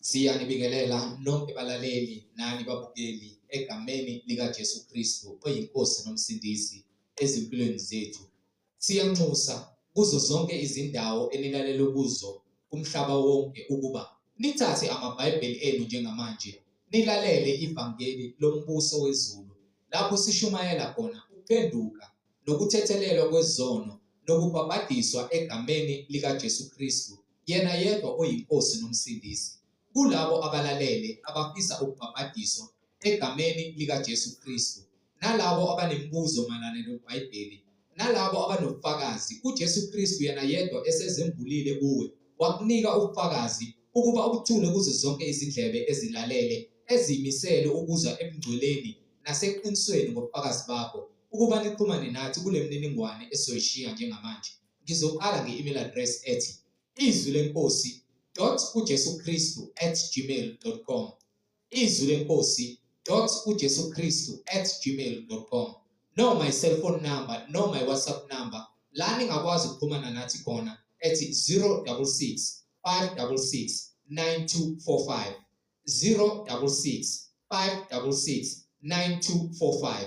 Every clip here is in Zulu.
Siyanibingelela nonke balaleli nani babukeli egameni likaJesu Kristu oyiNkosi noMsindisi ezimpilweni zethu. Siyanxusa kuzo zonke izindawo enilalele kuzo kumhlaba wonke ukuba nithathe amaBhayibheli enu njengamanje nilalele ivangeli lombuso wezulu lapho sishumayela khona ukuphenduka nokuthethelelwa kwezono nokubhabhadiswa egameni likaJesu Kristu yena yedwa oyiNkosi noMsindisi. Kulabo abalalele abafisa ukubhabhadiswa egameni likaJesu Kristu, nalabo abanemibuzo mayelana neBhayibheli, nalabo abanobufakazi, uJesu Kristu yena yedwa esezembulile kuwe, wakunika ubufakazi ukuba ubuthule kuzo zonke izindlebe ezilalele, eziyimisele ukuzwa ebungcweleni naseqinisweni ngobufakazi bakho, ukuba nixhumane nathi kule mininingwane esizoyishiya njengamanje. Ngizoqala nge-email address ethi izwi lenkosi dot uJesu Kristu at gmail dot com, izwi lenkosi dot uJesu Kristu at gmail dot com, noma i-cellphone number noma i-WhatsApp number la ningakwazi ukuxhumana nathi khona ethi 066 566 9245, 066 566 9245.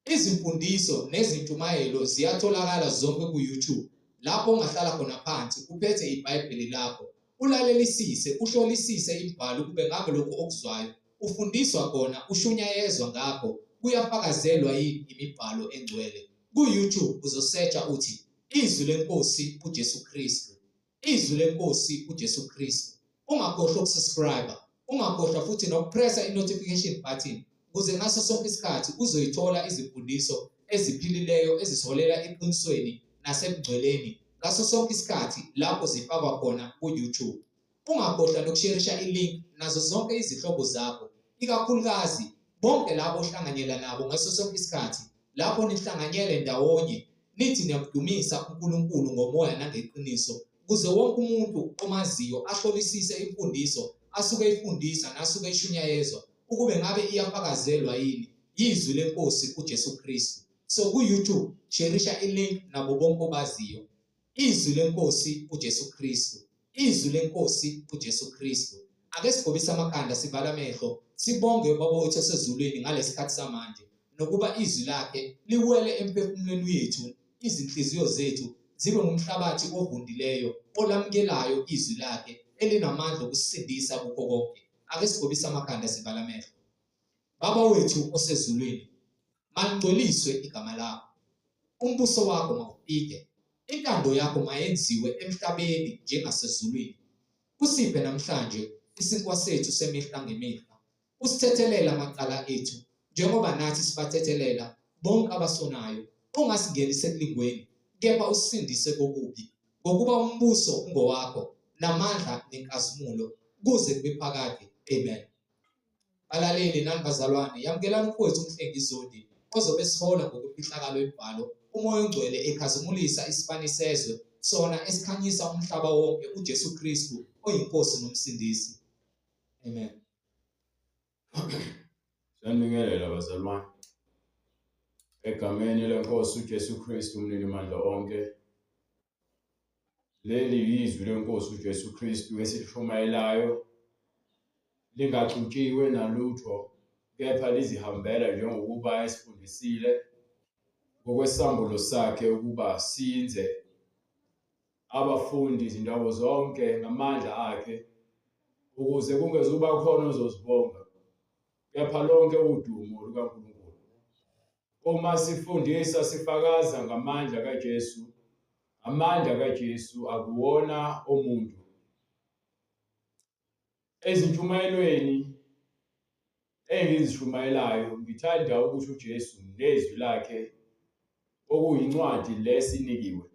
Izimfundiso nezintshumayelo ziyatholakala zonke ku-YouTube lapho ongahlala khona phansi uphethe iBhayibheli lakho ulalelisise uhlolisise imibhalo kube ngabe lokhu okuzwayo ufundiswa kona ushunyayezwa ngakho kuyafakazelwa yini imibhalo engcwele. Ku-YouTube uzosearcha uthi Izwi leNkosi uJesu Kristu. Izwi leNkosi uJesu Kristu. Ungakhohlwa ukusubscribe, ungakhohlwa futhi nokupressa i-notification button ukuze ngaso sonke isikhathi uzoyithola izimfundiso eziphilileyo ezisiholela eqinisweni nasebungcweleni ngaso sonke isikhathi lapho zifakwa khona ku-YouTube. Ungakhohlwa nokusherisha i-link nazo zonke izihlobo zakho, ikakhulukazi bonke labo ohlanganyela nabo ngaso sonke isikhathi lapho nihlanganyele ndawonye nithi niyamdumisa uNkulunkulu ngomoya nangeqiniso, ukuze wonke umuntu omaziyo ahlolisise imfundiso asuke eyifundisa nasuke eyishunyayezwa ukube ngabe iyafakazelwa yini yizwi leNkosi uJesu Kristu. So ku-YouTube sherisha i-link nabo bonke obaziyo. Izwi leNkosi uJesu Kristu. Izwi leNkosi uJesu Kristu. Ake sigobise amakhanda sivale amehlo sibonge uBaba wethu osezulwini ngalesikhathi samanje nokuba izwi lakhe liwele emphefumulweni yethu, izinhliziyo zethu zibe ngumhlabathi ovundileyo olamukelayo izwi lakhe elinamandla okusindisa kukho konke. Ake sigobise amakhanda sivale amehlo. Baba wethu osezulwini, malingcweliswe igama lakho. Umbuso wakho mawufike, intando yakho mayenziwe emhlabeni njengasezulwini. Usiphe namhlanje isinkwa sethu semihla ngemihla. Usithethelele amacala ethu njengoba nathi sibathethelela bonke abasonayo. Ungasingenisi ekulingweni, kepha usisindise kokubi. Ngokuba umbuso ungowakho, namandla nenkazimulo, kuze kube phakade. Amen. Balaleli nani bazalwane, yamukelani umfowethu uMhlengi Zondi ozobe esihola ngokwemfihlakalo yemibhalo, uMoya oNgcwele ekhazimulisa isibani sezwe, sona esikhanyisa umhlaba wonke, uJesu Kristu oyiNkosi noMsindisi. Amen. Siyanibingelela bazalwane. Egameni leNkosi uJesu Kristu umninimandla onke. Leli yizwi leNkosi uJesu Kristu esilishumayelayo, lingaxutshiwe nalutho, kepha lizihambela njengokuba esifundisile ngokwesambulo sakhe ukuba sinze abafundi izindawo zonke ngamandla akhe, ukuze kungezuba khona ozozibonga, kepha lonke udumo lukaNkulunkulu. Uma sifundisa sifakaza ngamandla kaJesu, amandla kaJesu akuwona omuntu. Ezintshumayelweni engizishumayelayo ngithanda ukusho uJesu nezwi lakhe okuyincwadi le sinikiwe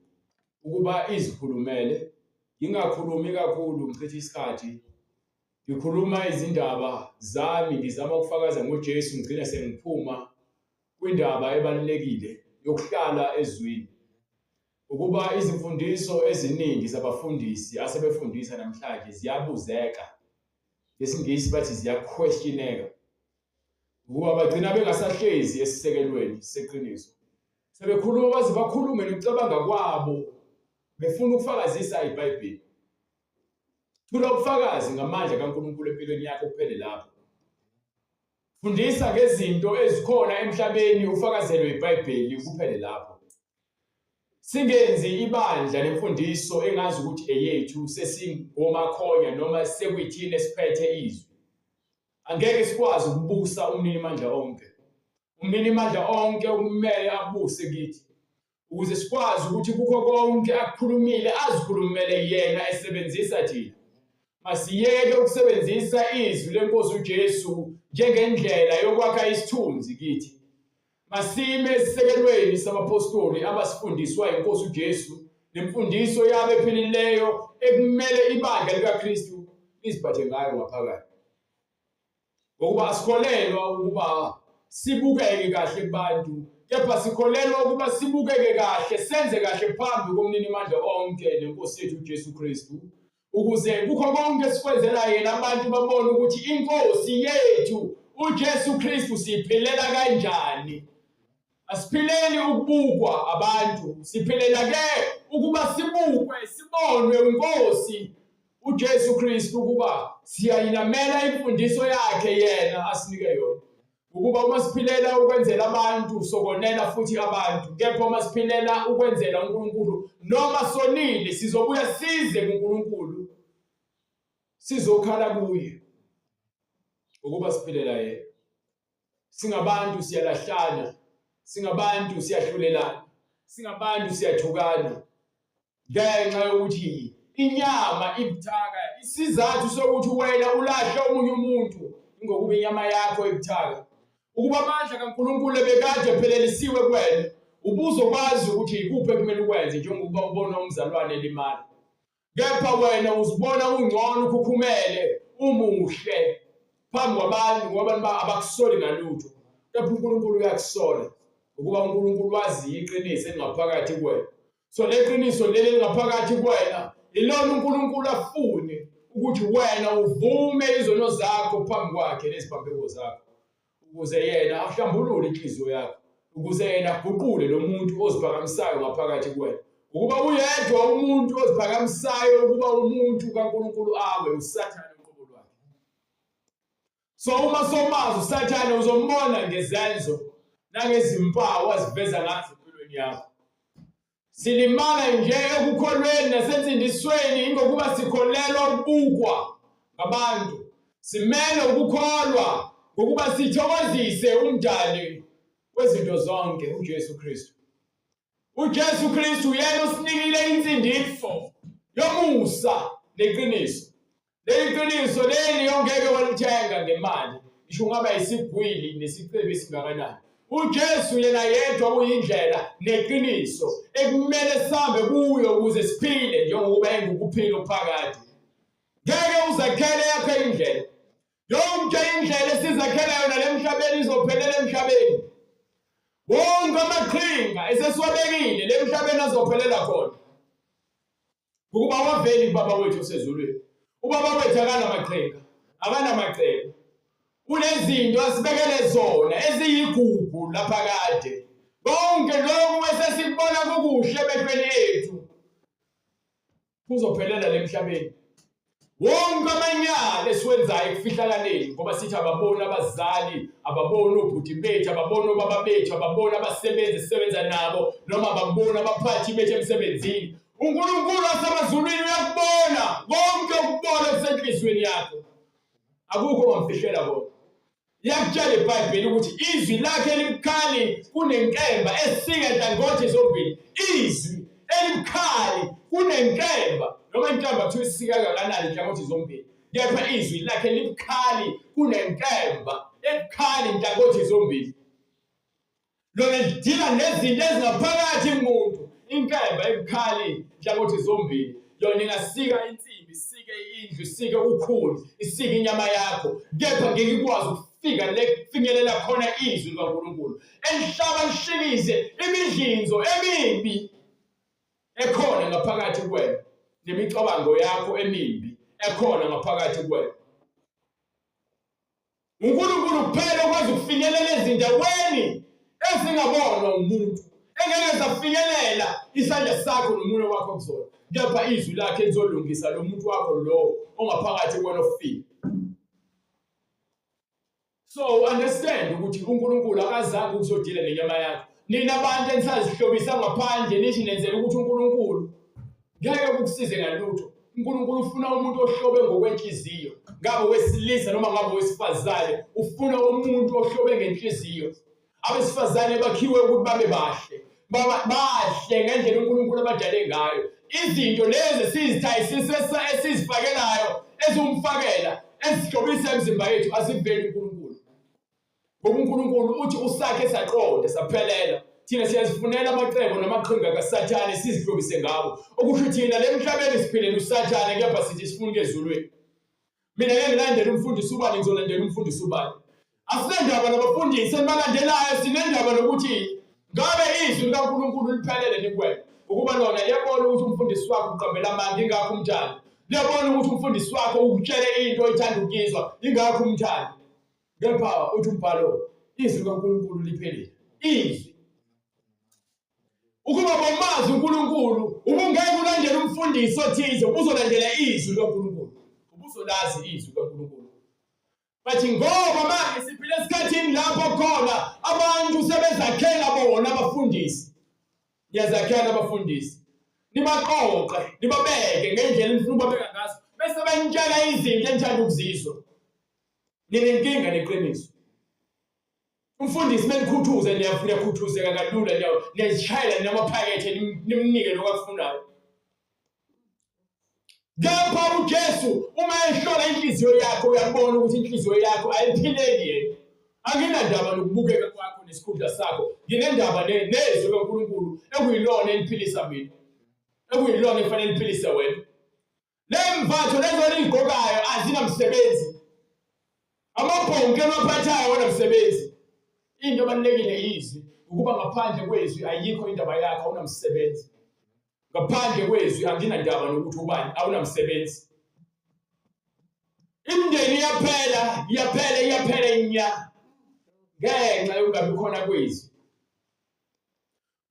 ukuba izikhulumele, ngingakhulumi kakhulu ngichithe isikhathi ngikhuluma izindaba zami ngizama ukufakaza ngoJesu ngigcine sengiphuma kwindaba ebalulekile yokuhlala ezwini. Ukuba izimfundiso eziningi zabafundisi asebefundisa namhlanje ziyabuzeka, ngesiNgisi bathi ziyaquestioneka, ukuba bagcina bengasahlezi esisekelweni seqiniso. Sebekhuluma baze bakhulume nokucabanga kwabo befuna ukufakazisa iBhayibheli. Thula ubufakazi ngamandla kaNkulunkulu empilweni yakho kuphele lapho. Fundisa ngezinto ezikhona emhlabeni ufakazelwe iBhayibheli kuphele lapho. Singenzi ibandla lemfundiso engazi ukuthi eyethu sesingomakhonya noma sekuyithina esiphethe izwi. Angeke sikwazi ukubusa umninimandla onke. Umninimandla onke okumele abuse kithi ukuze sikwazi ukuthi kukho konke akukhulumile azikhulumele yena esebenzisa thina. Masiyeke ukusebenzisa izwi lenkosi uJesu njengendlela yokwakha isithunzi kithi. Masime esisekelweni sabaphostoli abasifundiswa inkosi uJesu nemfundiso yabo ephilileyo ekumele ibandla likaKristu liziphathe ngayo ngaphakathi. Ngokuba asikholelwa ukuba sibukeke kahle kubantu, kepha sikholelwa ukuba sibukeke kahle, senze kahle phambi komninimandla onke nenkosi yethu uJesu Kristu, ukuze kukho konke esikwenzela yena abantu babone ukuthi inkosi yethu uJesu Kristu siyiphilela kanjani. Asiphileli ukubukwa abantu, siphilela ke ukuba sibukwe, sibonwe uNkosi uJesu Kristu ukuba siyayinamela imfundiso yakhe yena asinike yona. Ukuba uma siphilela ukwenzela abantu sokonela futhi abantu, kepha uma siphilela ukwenzela uNkulunkulu noma sonile sizobuya size kuNkulunkulu sizokhala kuye ukuba siphilela yena. Singabantu siyalahlana, singabantu siyahlulelana, singabantu siyathukana ngenxa yokuthi inyama ibuthaka. Isizathu sokuthi wena ulahle omunye umuntu ingokuba inyama yakho ibuthaka. Ukuba amandla kaNkulunkulu ebekade ephelelisiwe kuwena, ubuzokwazi ukuthi ikuphi ekumele ukwenze njengokuba ubona umzalwane elimala. Kepha wena uzibona ungcono ukhukhumele umuhle phambi kwabantu ngoba abantu abakusoli ngalutho. Kepha uNkulunkulu uyakusola ngokuba uNkulunkulu wazi iqiniso elingaphakathi kuwena. So leqiniso leli elingaphakathi kuwena ilona uNkulunkulu afune ukuthi wena uvume izono zakho phambi kwakhe neziphambeko zakho. Ukuze yena ahlambulule inhliziyo yakho, ukuze yena aguqule lo muntu oziphakamisayo ngaphakathi kuwena. Ukuba uyedwa umuntu oziphakamisayo ukuba umuntu kaNkulunkulu awe uSathane uqobo lwakhe. So uma somazi uSathane uzombona ngezenzo nangezimpawu aziveza ngazo empilweni yakho. Silimala nje ekukholweni nasensindisweni ingokuba sikholelwa ukubukwa ngabantu. Simele ukukholwa ngokuba sithokozise umdali wezinto zonke uJesu Kristu. UJesu Kristu uyena osinikile insindiso yomusa neqiniso. Leli qiniso leli ongeke walithenga ngemali, ngisho ungaba isigwili nesicebi esingakanani. UJesu yena yedwa uyindlela neqiniso ekumele sihambe kuyo ukuze siphile njengokuba engukuphila okuphakade. Ngeke uzakhele yakho indlela. Yonke indlela esizakhela yona lemhlabeni izophelela emhlabeni. Wonke amaqhinga esesiwabekile lemhlabeni azophelela khona. Ngokuba awaveli kubaba wethu osezulwini. Ubaba wethu akanamaqhinga, akanamacebo. Kunezinto asibekele zona eziyigugu laphakade. Konke lokhu esesikubona kukuhle emehlweni ethu kuzophelela lemhlabeni. Wonke amanyala esiwenzayo ekufihlakaleni ngoba sithi ababoni abazali, ababoni obhuti bethu, ababoni obaba bethu, ababoni abasebenzi esisebenza nabo noma ababoni abaphathi bethu emsebenzini. UNkulunkulu wasemazulwini uyakubona konke ukubona okusenhliziyweni yakho. Akukho ongamfihlela kona. Liyakutshela iBhayibheli ukuthi izwi lakhe elibukhali kunenkemba esika nhlangothi zombili. Izwi elibukhali kunenkemba, noma inkemba kuthiwa isika kangakanani nhlangothi zombili, kepha izwi lakhe libukhali kunenkemba ebukhali nhlangothi zombili. Lona lidila nezinto ezingaphakathi kumuntu. Inkemba ebukhali nhlangothi zombili. Yona ingasika insimbi, isike indlu, isike ukhuni, isike inyama yakho, kepha ngeke ikwazi ukufika le kufinyelela khona izwi likaNkulunkulu elihlaba lihlikize imidlinzo emibi ekhona ngaphakathi kuwena nemicabango yakho emimbi ekhona ngaphakathi kuwena. UNkulunkulu kuphela okwazi ukufinyelela ezindaweni ezingabonwa umuntu, engeke zafinyelela isandla sakho nomunwe wakho kuzona. Kepha izwi lakhe lizolungisa lo muntu wakho lo ongaphakathi kuwena ofile. So understand ukuthi uNkulunkulu akazange ukuzodila nenyama yakho. Nina bantu enisazihlobisa ngaphandle nithi nenzela ukuthi uNkulunkulu ngeke kukusize ngalutho. uNkulunkulu ufuna umuntu ohlobe ngokwenhliziyo, ngabe wesilisa noma ngabe wesifazane, ufuna umuntu ohlobe ngenhliziyo. Abesifazane bakhiwe ukuthi babe bahle, bahle ngendlela uNkulunkulu abadale ngayo. Izinto lezi esizithayisisa esizifakelayo eziwumfakela ezihlobisa imizimba yethu aziveli uNkulunkulu. Ngoba uNkulunkulu uthi usakhe saqonda saphelela. Thina siyazifunela amacebo namaqhinga kaSathane sizihlobise ngawo. Okusho thina le mhlabeni siphilela uSathane kepha sithi sifuna ukuya ezulwini. Mina ngeke ngilandele umfundisi ubani ngizolandela umfundisi ubani. Asinendaba nabafundisi enibalandelayo sinendaba nokuthi ngabe izwi likaNkulunkulu liphelele likwena. Ukuba lona liyabona ukuthi umfundisi wakho uqambela amanga ingakho umthanda. Liyabona ukuthi umfundisi wakho ukutshele into oyithanda ukuyizwa ingakho umthanda. Kepha uthi umbhalo izwi likaNkulunkulu liphelele. Izwi Ukuba bomazi uNkulunkulu, ubungeke ulandele umfundisi othize, ubuzolandela izwi likaNkulunkulu. Ubuzolazi izwi likaNkulunkulu. Bathi ngoba manje siphila esikhathini lapho khona abantu sebezakhela bona abafundisi. Niyazakhela abafundisi. Nibaqoqe, nibabeke ngendlela enifuna ukubabeka ngazo, bese benitshela izinto enithanda ukuzizwa. Ninenkinga neqiniso. Umfundisi menikhuthuze niyakhuthuzeka kalula niyazishayela namaphakethe nimnike lokho akufunayo. Kepha uJesu uma ehlola inhliziyo yakho uyabona ukuthi inhliziyo yakho ayiphileki yena. Anginandaba nokubukeka kwakho nesikhundla sakho, nginendaba nezwi likaNkulunkulu ekuyilona eliphilisa mina, ekuyilona efanele liphilise wena. Le mvatho lezo eniyigqokayo azinamsebenzi. Amabhonke enwaphathayo awanamsebenzi. Into ebalulekile yizwi, ukuba ngaphandle kwezwi ayikho indaba yakho awunamsebenzi. Ngaphandle kwezwi anginandaba nokuthi ubani awunamsebenzi. Imindeni iyaphela, iyaphela, iyaphela inya ngenxa yokungabi khona kwezwi.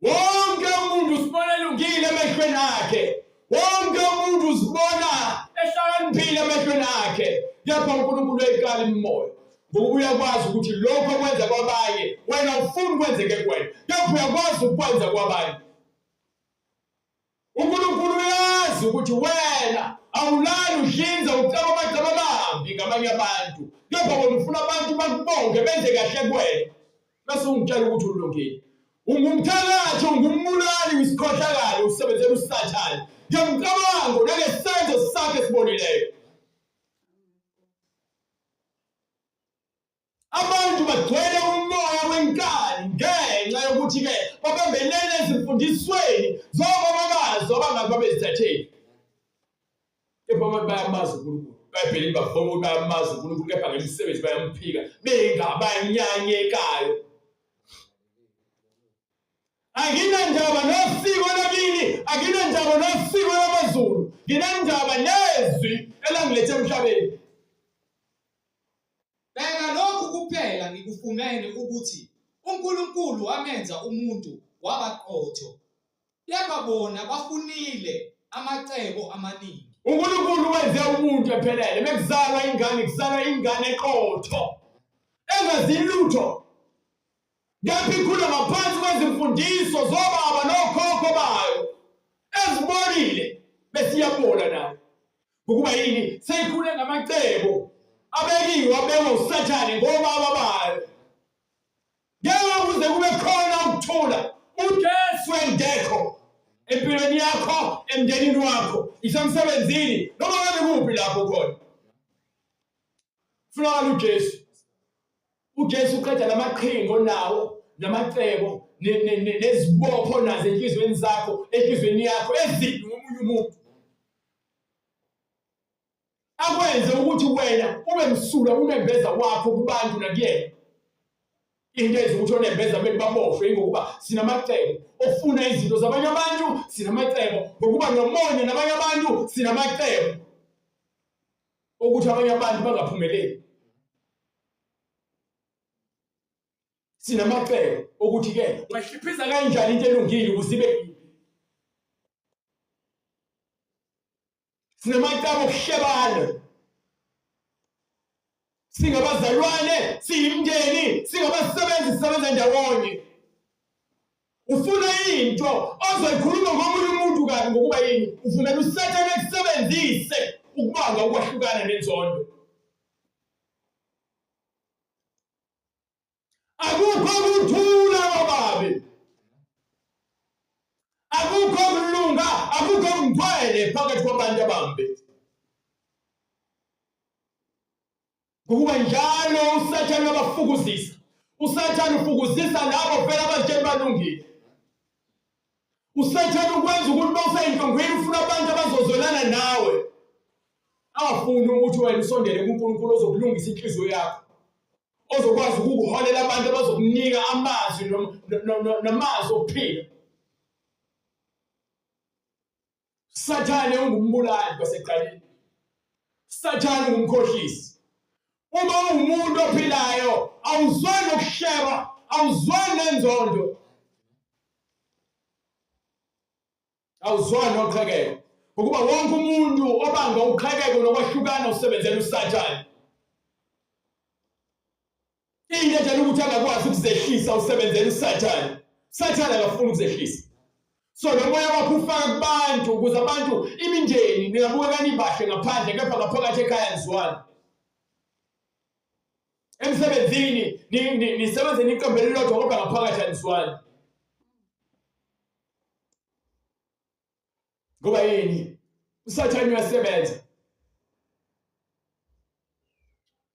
Wonke umuntu usibona elungile emehlweni akhe. Wonke umuntu uzibona ehlakaniphile emehlweni akhe. Kepha uNkulunkulu uyayikala imimoya. Ngokuba uyakwazi ukuthi lokho okwenza kwabanye wena ufuni kwenzeke kuwena. Kepha uyakwazi ukwenza kwabanye. uNkulunkulu uyazi ukuthi wena awulali uhlinza uceba amacebo amambi ngamanye abantu kepha wena ufuna abantu bakubonge benze kahle kuwena bese ungitshela ukuthi ulungile ungumthakathi ungumbulali uyisikhohlakali usebenzela usathane ngemicabango nangesenzo sakhe esibonileyo Abantu bagcwele umoya wenkani ngenxa yokuthi-ke babambelele ezimfundisweni zobaba bazo abangazi babezithatheli. Kepha abantu bayamazi uNkulunkulu. IBhayibheli bavuma ukuthi bayamazi uNkulunkulu kepha ngemisebenzi bayamphika bengabanyanyekayo. Anginandaba nosiko lakini, anginandaba nosiko lamaZulu, nginandaba nezwi elangilethe emhlabeni. Bheka lokhu kuphela ngikufumene ukuthi uNkulunkulu wamenza umuntu waba qotho, kepha bona bafunile amacebo amaningi. uNkulunkulu wenze umuntu ephelele. Mekuzalwa ingane, kuzalwa ingane eqotho engazi lutho, kepha ikhula ngaphansi kwezimfundiso zobaba nokhokho bayo ezibolile, bese iyabola nayo. Ngokuba yini? Seyikhule ngamacebo abekiwe abekwa uSathane ngobaba bayo. Ngeke kuze kube khona ukuthula uJesu engekho empilweni yakho, emndenini wakho, isemsebenzini, noma ngabe kuphi lapho khona. Funakala uJesu. UJesu uqeda lamaqhinga onawo namacebo nezibopho nazo enhliziyweni zakho, enhliziyweni yakho ezimbi ngomunye umuntu. Akwenze ukuthi wena ube msulwa unembeza wakho kubantu nakuyena. Into eyenza ukuthi onembeza kumele baboshwe ingokuba sinamacebo ofuna izinto zabanye abantu, sinamacebo ngokuba nomonya nabanye abantu, sinamacebo ukuthi abanye abantu bangaphumeleli. Sinamacebo ukuthi-ke ungahliphiza kanjani into elungile ukuze ibe yimbi. Sinamacebo okuhlebana. Singabazalwane, siyimndeni, singabasebenzi sisebenza ndawonye. Ufuna into ozoyikhuluma ngomunye umuntu kabi ngokuba yini? Uvumela uSathane ekusebenzise ukubanga ukwahlukana nenzondo. Akukho kuthula kwababi. Akukho kulunga, akukho kungcwele phakathi kwabantu abambi. Ngokuba njalo uSathane uyabafukuzisa. USathane ufukuzisa labo vele abazitshela balungile. USathane ukwenza ukuthi uma useyinhlungwini ufuna abantu abazozwelana nawe. Angafuni ukuthi wena usondele kuNkulunkulu ozokulungisa inhliziyo yakho. Ozokwazi ukukuholela abantu abazokunika amazwi namazwi okuphila. Sathane ungumbulali kwasekuqaleni. Sathane ungumkhohlisi. Uma ungumuntu ophilayo awuzwani nokusheba, awuzwani nenzondo. Awuzwani noqhekeko. Ngokuba wonke umuntu obanga uqhekeko nokwahlukana usebenzela uSathane. Into enjalo ukuthi angakwazi ukuzehlisa usebenzela uSathane. Sathane akafuni ukuzehlisa. So lo moya wakho ufaka kubantu ukuze abantu imindeni ningabukeka nibahle ngaphandle kepha ngaphakathi ekhaya nizwana. Emsebenzini nisebenze niqembu elilodwa kodwa ngaphakathi anizwani. Ngoba yini? USathane uyasebenza.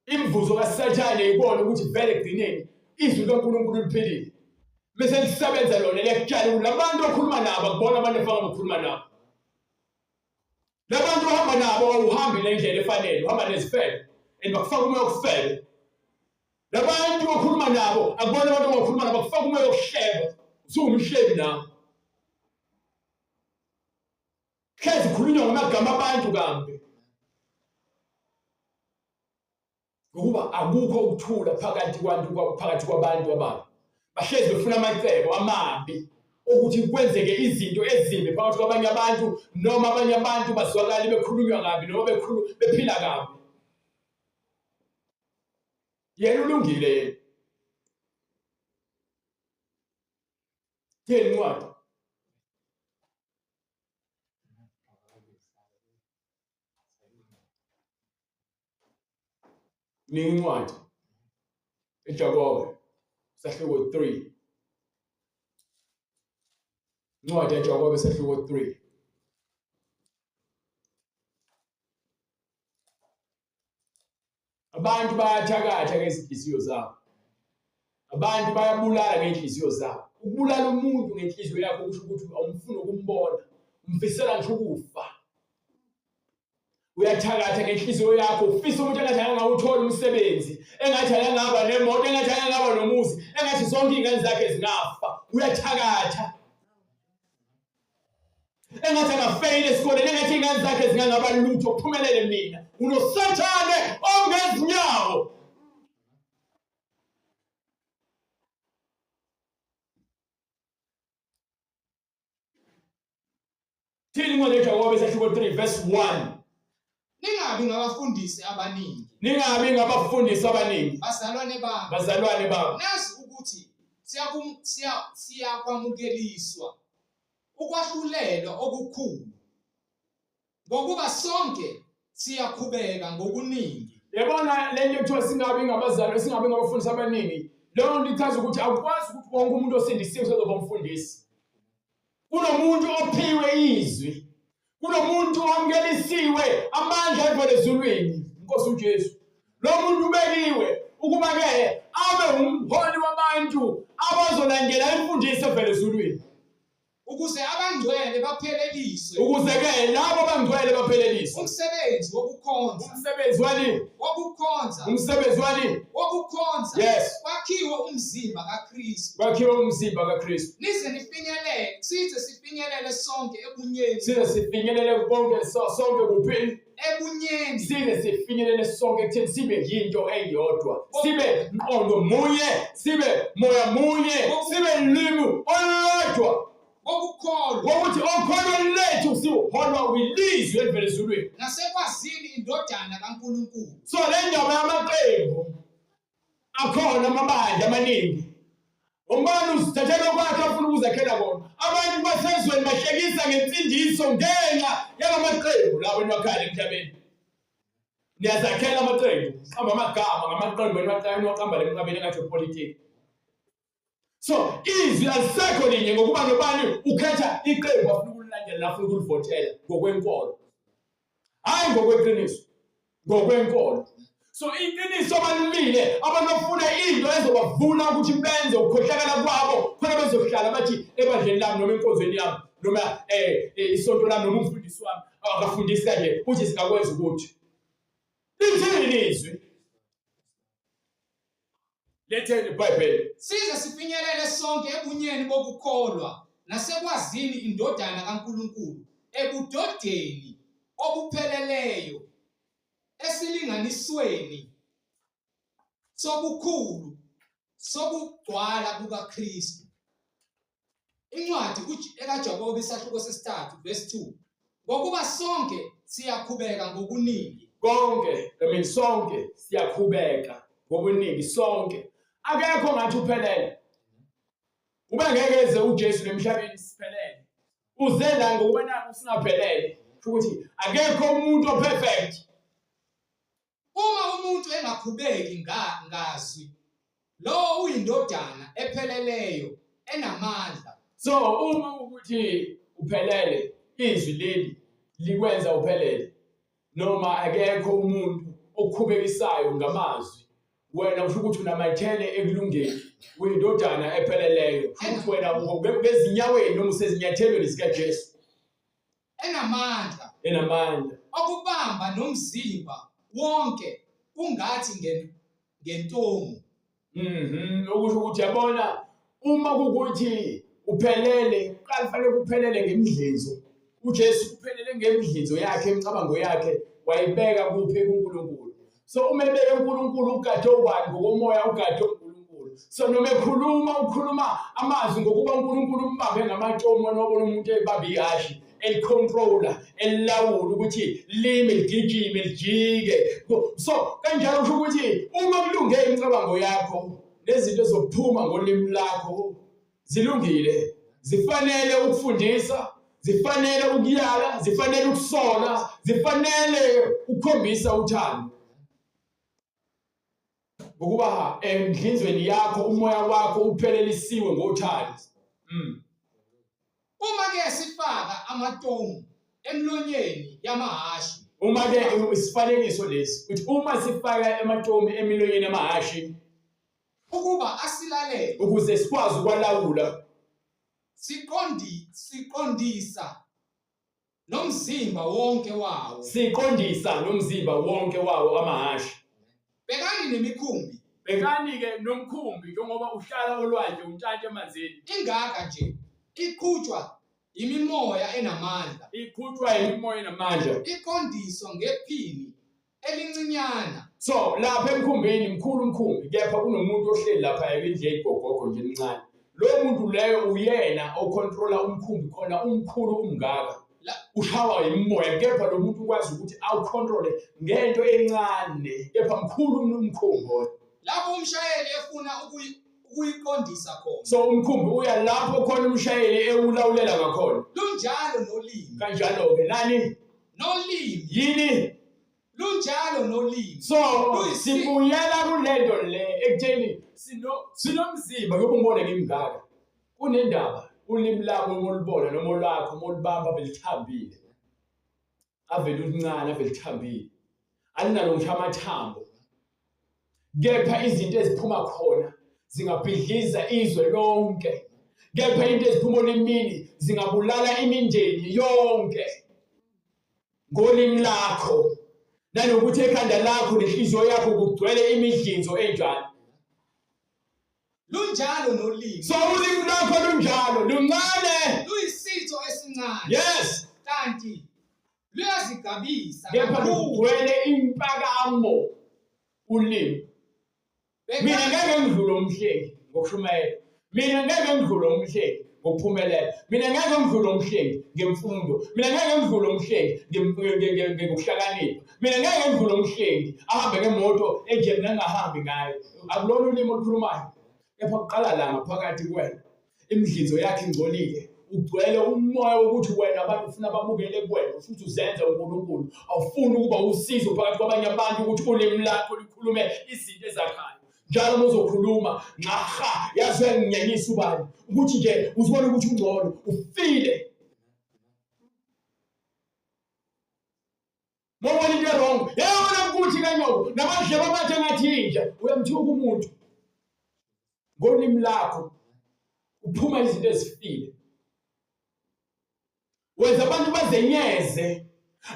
Imivuzo kaSathane ikona ukuthi vele ekugcineni izwi likaNkulunkulu liphilile. Bese lisebenza lona liyakutshala ukuthi labantu okhuluma nabo akubona abantu efana ngokukhuluma nabo. Labantu ohamba nabo awuhambi nendlela efanele, uhamba nezifebe and bakufaka umoya wokufebe. Labantu okhuluma nabo akubona abantu ongakhuluma nabo bakufaka umoya wokuhleba. Usuwumhlebi nawe. Hlezi khulunywa ngamagama abantu kambe. Ngokuba akukho ukuthula phakathi kwantu phakathi kwabantu ababi. Bahlezi befuna amacebo amabi ukuthi kwenzeke izinto ezimbi phakathi kwabanye abantu noma abanye abantu bazwakale bekhulunywa kabi noma bekhulu bephila kabi. Yena ulungile yena. Theni incwadi. Nika incwadi. EJakobe sahluko 3. Incwadi yaJakobe sahluko 3. Abantu bayathakatha ngezinhliziyo zabo. Abantu bayabulala ngey'nhliziyo zabo. Ukubulala umuntu ngenhliziyo yakho kusho ukuthi awumfuni ukumbona, umfisela ngisho ukufa. Uyathakatha ngenhliziyo yakho, ufisa umuntu engathi angawuthola umsebenzi, engathi angaba nemoto, engathi angaba nomuzi, engathi zonke iy'ngane zakhe zingafa. Uyathakatha. Engathi angafeyila esikoleni, engathi iy'ngane zakhe zingangaba lutho, kuphumelele mina. Unosathane ongezinyawo. Thini incwadi kaJakobe isahluko 3 verse 1. Ningabi ngabafundisi abaningi. Ningabi ngabafundisi abaningi. Bazalwane bami. Bazalwane bami. Nazi ukuthi siyakwamukeliswa ukwahlulelwa okukhulu. Ngokuba sonke siyakhubeka ngokuningi. Yabona le nto ekuthiwa singabi ngabazali singabi ngabafundisi abaningi leyo nto ichaza ukuthi awukwazi ukuthi wonke umuntu osindisiwe usezoba umfundisi. Kunomuntu ophiwe izwi. Kunomuntu owamukelisiwe amandla evela ezulwini, iNkosi uJesu. Lo muntu ubekiwe ukuba-ke abe umholi wabantu abazolandela imfundiso evela ezulwini. Ukuze abangcwele bapheleliswe. Ukuze-ke labo abangcwele bapheleliswe. Umsebenzi wokukhonza. Umsebenzi wani? Wokukhonza. Umsebenzi wani? Wokukhonza. Yes. Kwakhiwe umzimba kaKristu. Kwakhiwe umzimba kaKristu. Nize nifinyelele, size sifinyelele sonke ebunyeni. Size sifinyelele bonke sonke kuphi? Ebunyeni. Size sifinyelele sonke ekutheni sibe yinto eyodwa. Sibe mqondo munye, sibe moya munye, sibe limi olulodwa. Bokukholwa. Wokuthi okholweni lethu siholwa kwilizwi elivela ezulwini. Nasekwazini indodana kaNkulunkulu. So le ndaba yamaqembu akhona amabandla amaningi. Umbani uzithathela kwakhe afuna ukuzakhela kona. Abantu basezweni bahlekisa ngensindiso ngenxa yalamaqembu lawo eniwakhaya emhlabeni. Niyazakhela amaqembu, qamba amagama ngamaqembu eniwaqamba lemhlabeni engathi politiki. So izwi alisekho linye ngokuba nobani ukhetha iqembu afuna ukulilandela afuna ukulivotela ngokwenkolo. Hayi ngokweqiniso, ngokwenkolo. So iqiniso abalimile abantu bafuna into ezobavuna ukuthi benze ukukhohlakala kwabo khona bezohlala bathi ebandleni lami noma enkonzweni yami noma isonto lami noma umfundisi wami akafundisi kanje uthi singakwenza ukuthi lithini izwi. Letheni iBhayibheli. Size sifinyelele sonke ebunyeni bokukholwa nasekwazini iNdodana kaNkulunkulu, ebudodeni obupheleleyo, esilinganisweni sobukhulu sokugcwala kukaKristu. Incwadi ekaJakobe isahluko sesithathu verse 2. Ngokuba sonke siyakhubeka ngokuningi. Konke, I mean sonke siyakhubeka ngokuningi sonke. Akekho ngathi uphelele. Ube ngeke eze uJesu emhlabeni siphelele. Uze la ngokuba naku singaphelele. Ukuthi akekho umuntu operfect. Uma umuntu engakhubeki ngazwi, lowo uyindodana epheleleyo enamandla. So uma ukuthi uphelele, izwi leli likwenza uphelele, noma akekho umuntu okukhubekisayo ngamazwi, wena usho ukuthi unamathele ekulungeni, uyindodana epheleleyo, futhi wena ngezinyaweni noma usezinyathelweni zikaJesu. Enamandla. Enamandla. Okubamba nomzimba wonke ungathi ngentomu. Okusho ukuthi yabona uma kukuthi uphelele, kuqala kufanele kuphelele ngemidlinzo. uJesu uphelele ngemidlinzo yakhe, imicabango yakhe wayibeka kuphi kuNkulunkulu. So uma ebeke uNkulunkulu ugade ubani ngokomoya, ugade uNkulunkulu. So noma ekhuluma ukhuluma amazwi ngokuba uNkulunkulu umbambe ngamatomu, wena wabona umuntu ebamba ihhashi elicontroller elilawula ukuthi lime ligijime lijike. So kanjalo kusho ukuthi uma kulunge imicabango yakho nezinto ezophuma ngolimi lakho zilungile, zifanele ukufundisa, zifanele ukuyala, zifanele ukusola, zifanele ukukhombisa uthando. Ngokuba emdlinzweni yakho umoya wakho uphelelisiwe ngothando. Uma ke sifaka amatomu emlonyeni yamahhashi. Uma ke isifanekiso lesi uthi uma sifaka amatomu emilonyeni yamahhashi ukuba asilalele ukuze sikwazi ukwalawula, siqondisa nomzimba wonke wawo, siqondisa nomzimba wonke wawo amahhashi. Bhekani nemikhumbi, bhekani-ke nomkhumbi njengoba uhlala olwandle untanta emanzini. Ingaka nje iqhutshwa imimoya enamandla, iqhutshwa imimoya enamandla, iqondiswa ngephini elincinyana. So lapha emkhumbini mkhulu umkhumbi, kepha kunomuntu ohleli lapha endle igogogo nje elincane. Lowo muntu leyo uyena ocontrola umkhumbi khona umkhulu umngaka. Ushawa imimoya, kepha lo muntu ukwazi ukuthi awucontrole ngento encane, kepha mkhulu umkhumbi. Lapho umshayeli efuna ukuyiqondisa khona. So umkhumbi uya lapho khona umshayeli ewulawulela ngakhona. Lunjalo nolimi. Kanjalo-ke nani? Nolimi. Yini? Lunjalo nolimi. So sibuyela kulento le ekutheni sinomzimba ngoba ungibone ngimngaka. Kunendaba ulimi lami uma ulibona noma olwakho uma ulibamba belithambile. Avele ulincane, avele lithambile. Alinalo ngisho amathambo. Kepha izinto eziphuma khona zingabhidliza izwe lonke. Kepha into eziphuma olimini zingabulala imindeni yonke. Ngolimi lakho nanokuthi ekhanda lakho nenhliziyo yakho kugcwele imidlinzo enjani. Lunjalo nolimi. So ulimi lakho lunjalo, luncane, luyisitho esincane. Yes. Kanti luyazigabisa. Kepha lugcwele impakamo ulimi. Mina ngeke ngidlule umhleki ngokushumayela. Mina ngeke ngidlule umhleki Ngokuphumelela. Mina ngeke ngidlule umhlengi ngemfundo. Mina ngeke ngidlule umhlengi ngokuhlakanipha. Mina ngeke ngidlule umhlengi ahambe ngemoto enje mina ngingahambi ngayo. Akulona ulimi olukhulumayo. Kepha kuqala la ngaphakathi kuwena. Imidlinzo yakhe ingcolile. Ugcwele umoya wokuthi wena abantu ufuna babukele kuwena futhi uzenze uNkulunkulu. Awufuni ukuba usizo phakathi kwabanye abantu ukuthi ulimi lakho likhulume izinto ezakhayo. Njalo uma uzokhuluma nxaha yazi uyanginyanyisa ubani ukuthi nje uzibona ukuthi ungcono ufile. Mawubona into wrong, yabona ukuthi kanyoko namadlebe amathe ngathi inja uyamthuka umuntu ngolimi lakho uphuma izinto ezifile. Wenza abantu bazenyeze.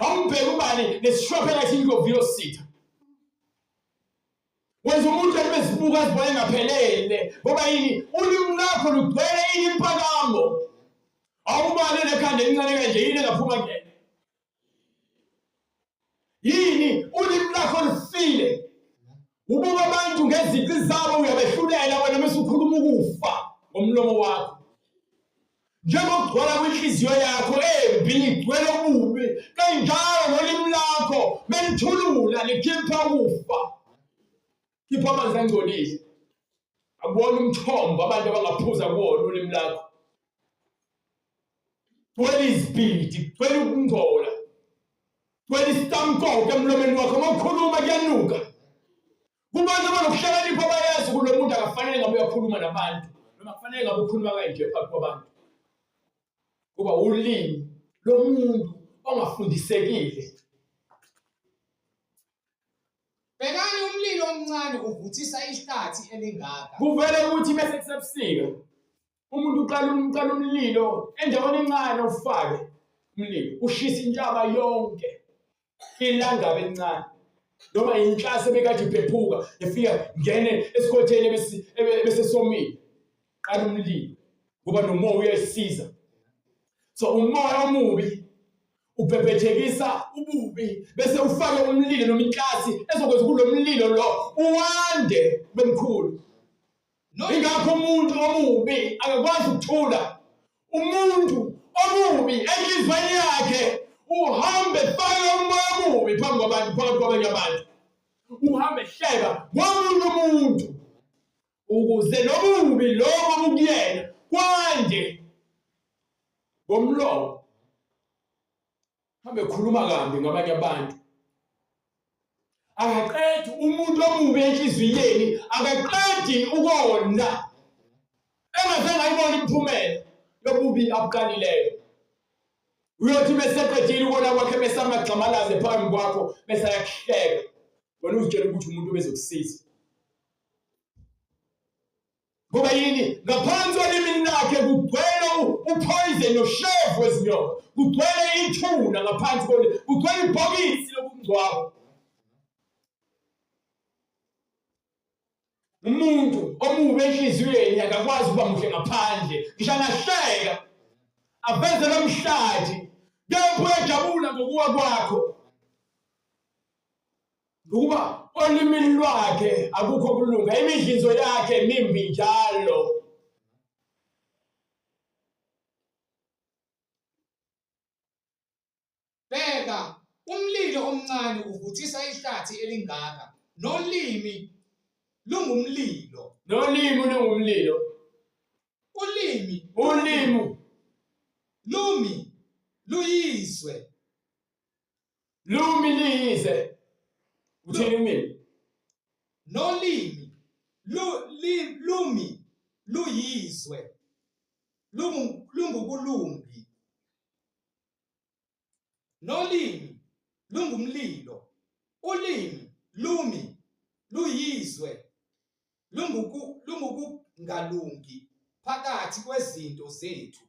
Awumbheke ubani nesishwaphela ethi indlovu yositha. Wenza umuntu ebezibuka azibone engaphelele ngoba yini ulimi lakho lugcwele ini impakamo. Awubani nekhanda elincane kanje yini engaphuma kuyena. Yini ulimi lakho lufile. Ubuka abantu ngezici zabo uyabehlulela wena bese ukhuluma ukufa ngomlomo wakho. Njengokugcwala kwenhliziyo yakho embi igcwele ububi, kanjalo nolimi lakho belithulula likhipha ukufa. Khipha amanzi angcolile. Akuwona umthombo abantu abangaphuza kuwona ulimi lakho. Gcwele izibidi, gcwele ukungcola. Gcwele isitamkoko emlomeni wakho, uma ukhuluma kuyanuka. Kubantu abanokuhlakanipha bayazi ukuthi lo muntu akafanele ngabe uyakhuluma nabantu noma kufanele ngabe ukhuluma kanje phambi kwabantu. Kuba ulimi lomuntu ongafundisekile. Bhekani umlilo omncane uvuthisa ihlathi elingaka. Kuvele ukuthi bese kusebusika umuntu uqala umqala umlilo endaweni encane ufake umlilo ushisa intaba yonke ilangabi elincane noma inhlase ebekade iphephuka efika ngene esikhotheni bese somile qala umlilo ngoba nomoya uyayisiza so umoya omubi ubhebhethekisa ububi bese ufake umlilo noma inhlasi ezokwenza kulo mlilo lo uwande bemkhulu. Ingakho umuntu omubi akakwazi ukuthula. Umuntu omubi enhliziyweni yakhe uhambe efaka umoya omubi phambi kwabantu, phakathi kwabanye abantu. Uhambe ehleba ngomunye umuntu ukuze lobubi lobo bukuyena kwande ngomlomo. Hambe khuluma kambi ngabanye abantu. Akaqedi umuntu omubi enhliziyweni, akaqedi ukona. Engazange ayibone imiphumela yobubi abuqalileyo. Uyothi meseqedile ukona kwakhe bese amagxamalaze phambi kwakho bese ayakuhleka. Wena uzitshela ukuthi umuntu obezokusiza. Ngoba yini? Ngaphansi olimini lakhe kugcwele upoison noshevu wezinyoka, kugcwele ithuna ngaphansi kolimi, kugcwele ibhokisi lokungcwaba. Umuntu omubi enhliziyweni akakwazi ukuba muhle ngaphandle, ngisho angahleka aveze lo mhlathi, kepha uyajabula ngokuwa kwakho. Ngokuba olimini lwakhe akukho kulunga, imidlinzo yakhe mimbi njalo. Bheka, umlilo omncane uvuthisa ihlathi elingaka, nolimi lungumlilo. Nolimi lungumlilo. Ulimi ulimi lumi luyizwe. Lumi liyize. Uthini umimi? Nolimi lu, li, lumi luyizwe lungukulumbi. Nolimi lungumlilo. Ulimi lumi luyizwe lungukungalungi phakathi kwezinto zethu.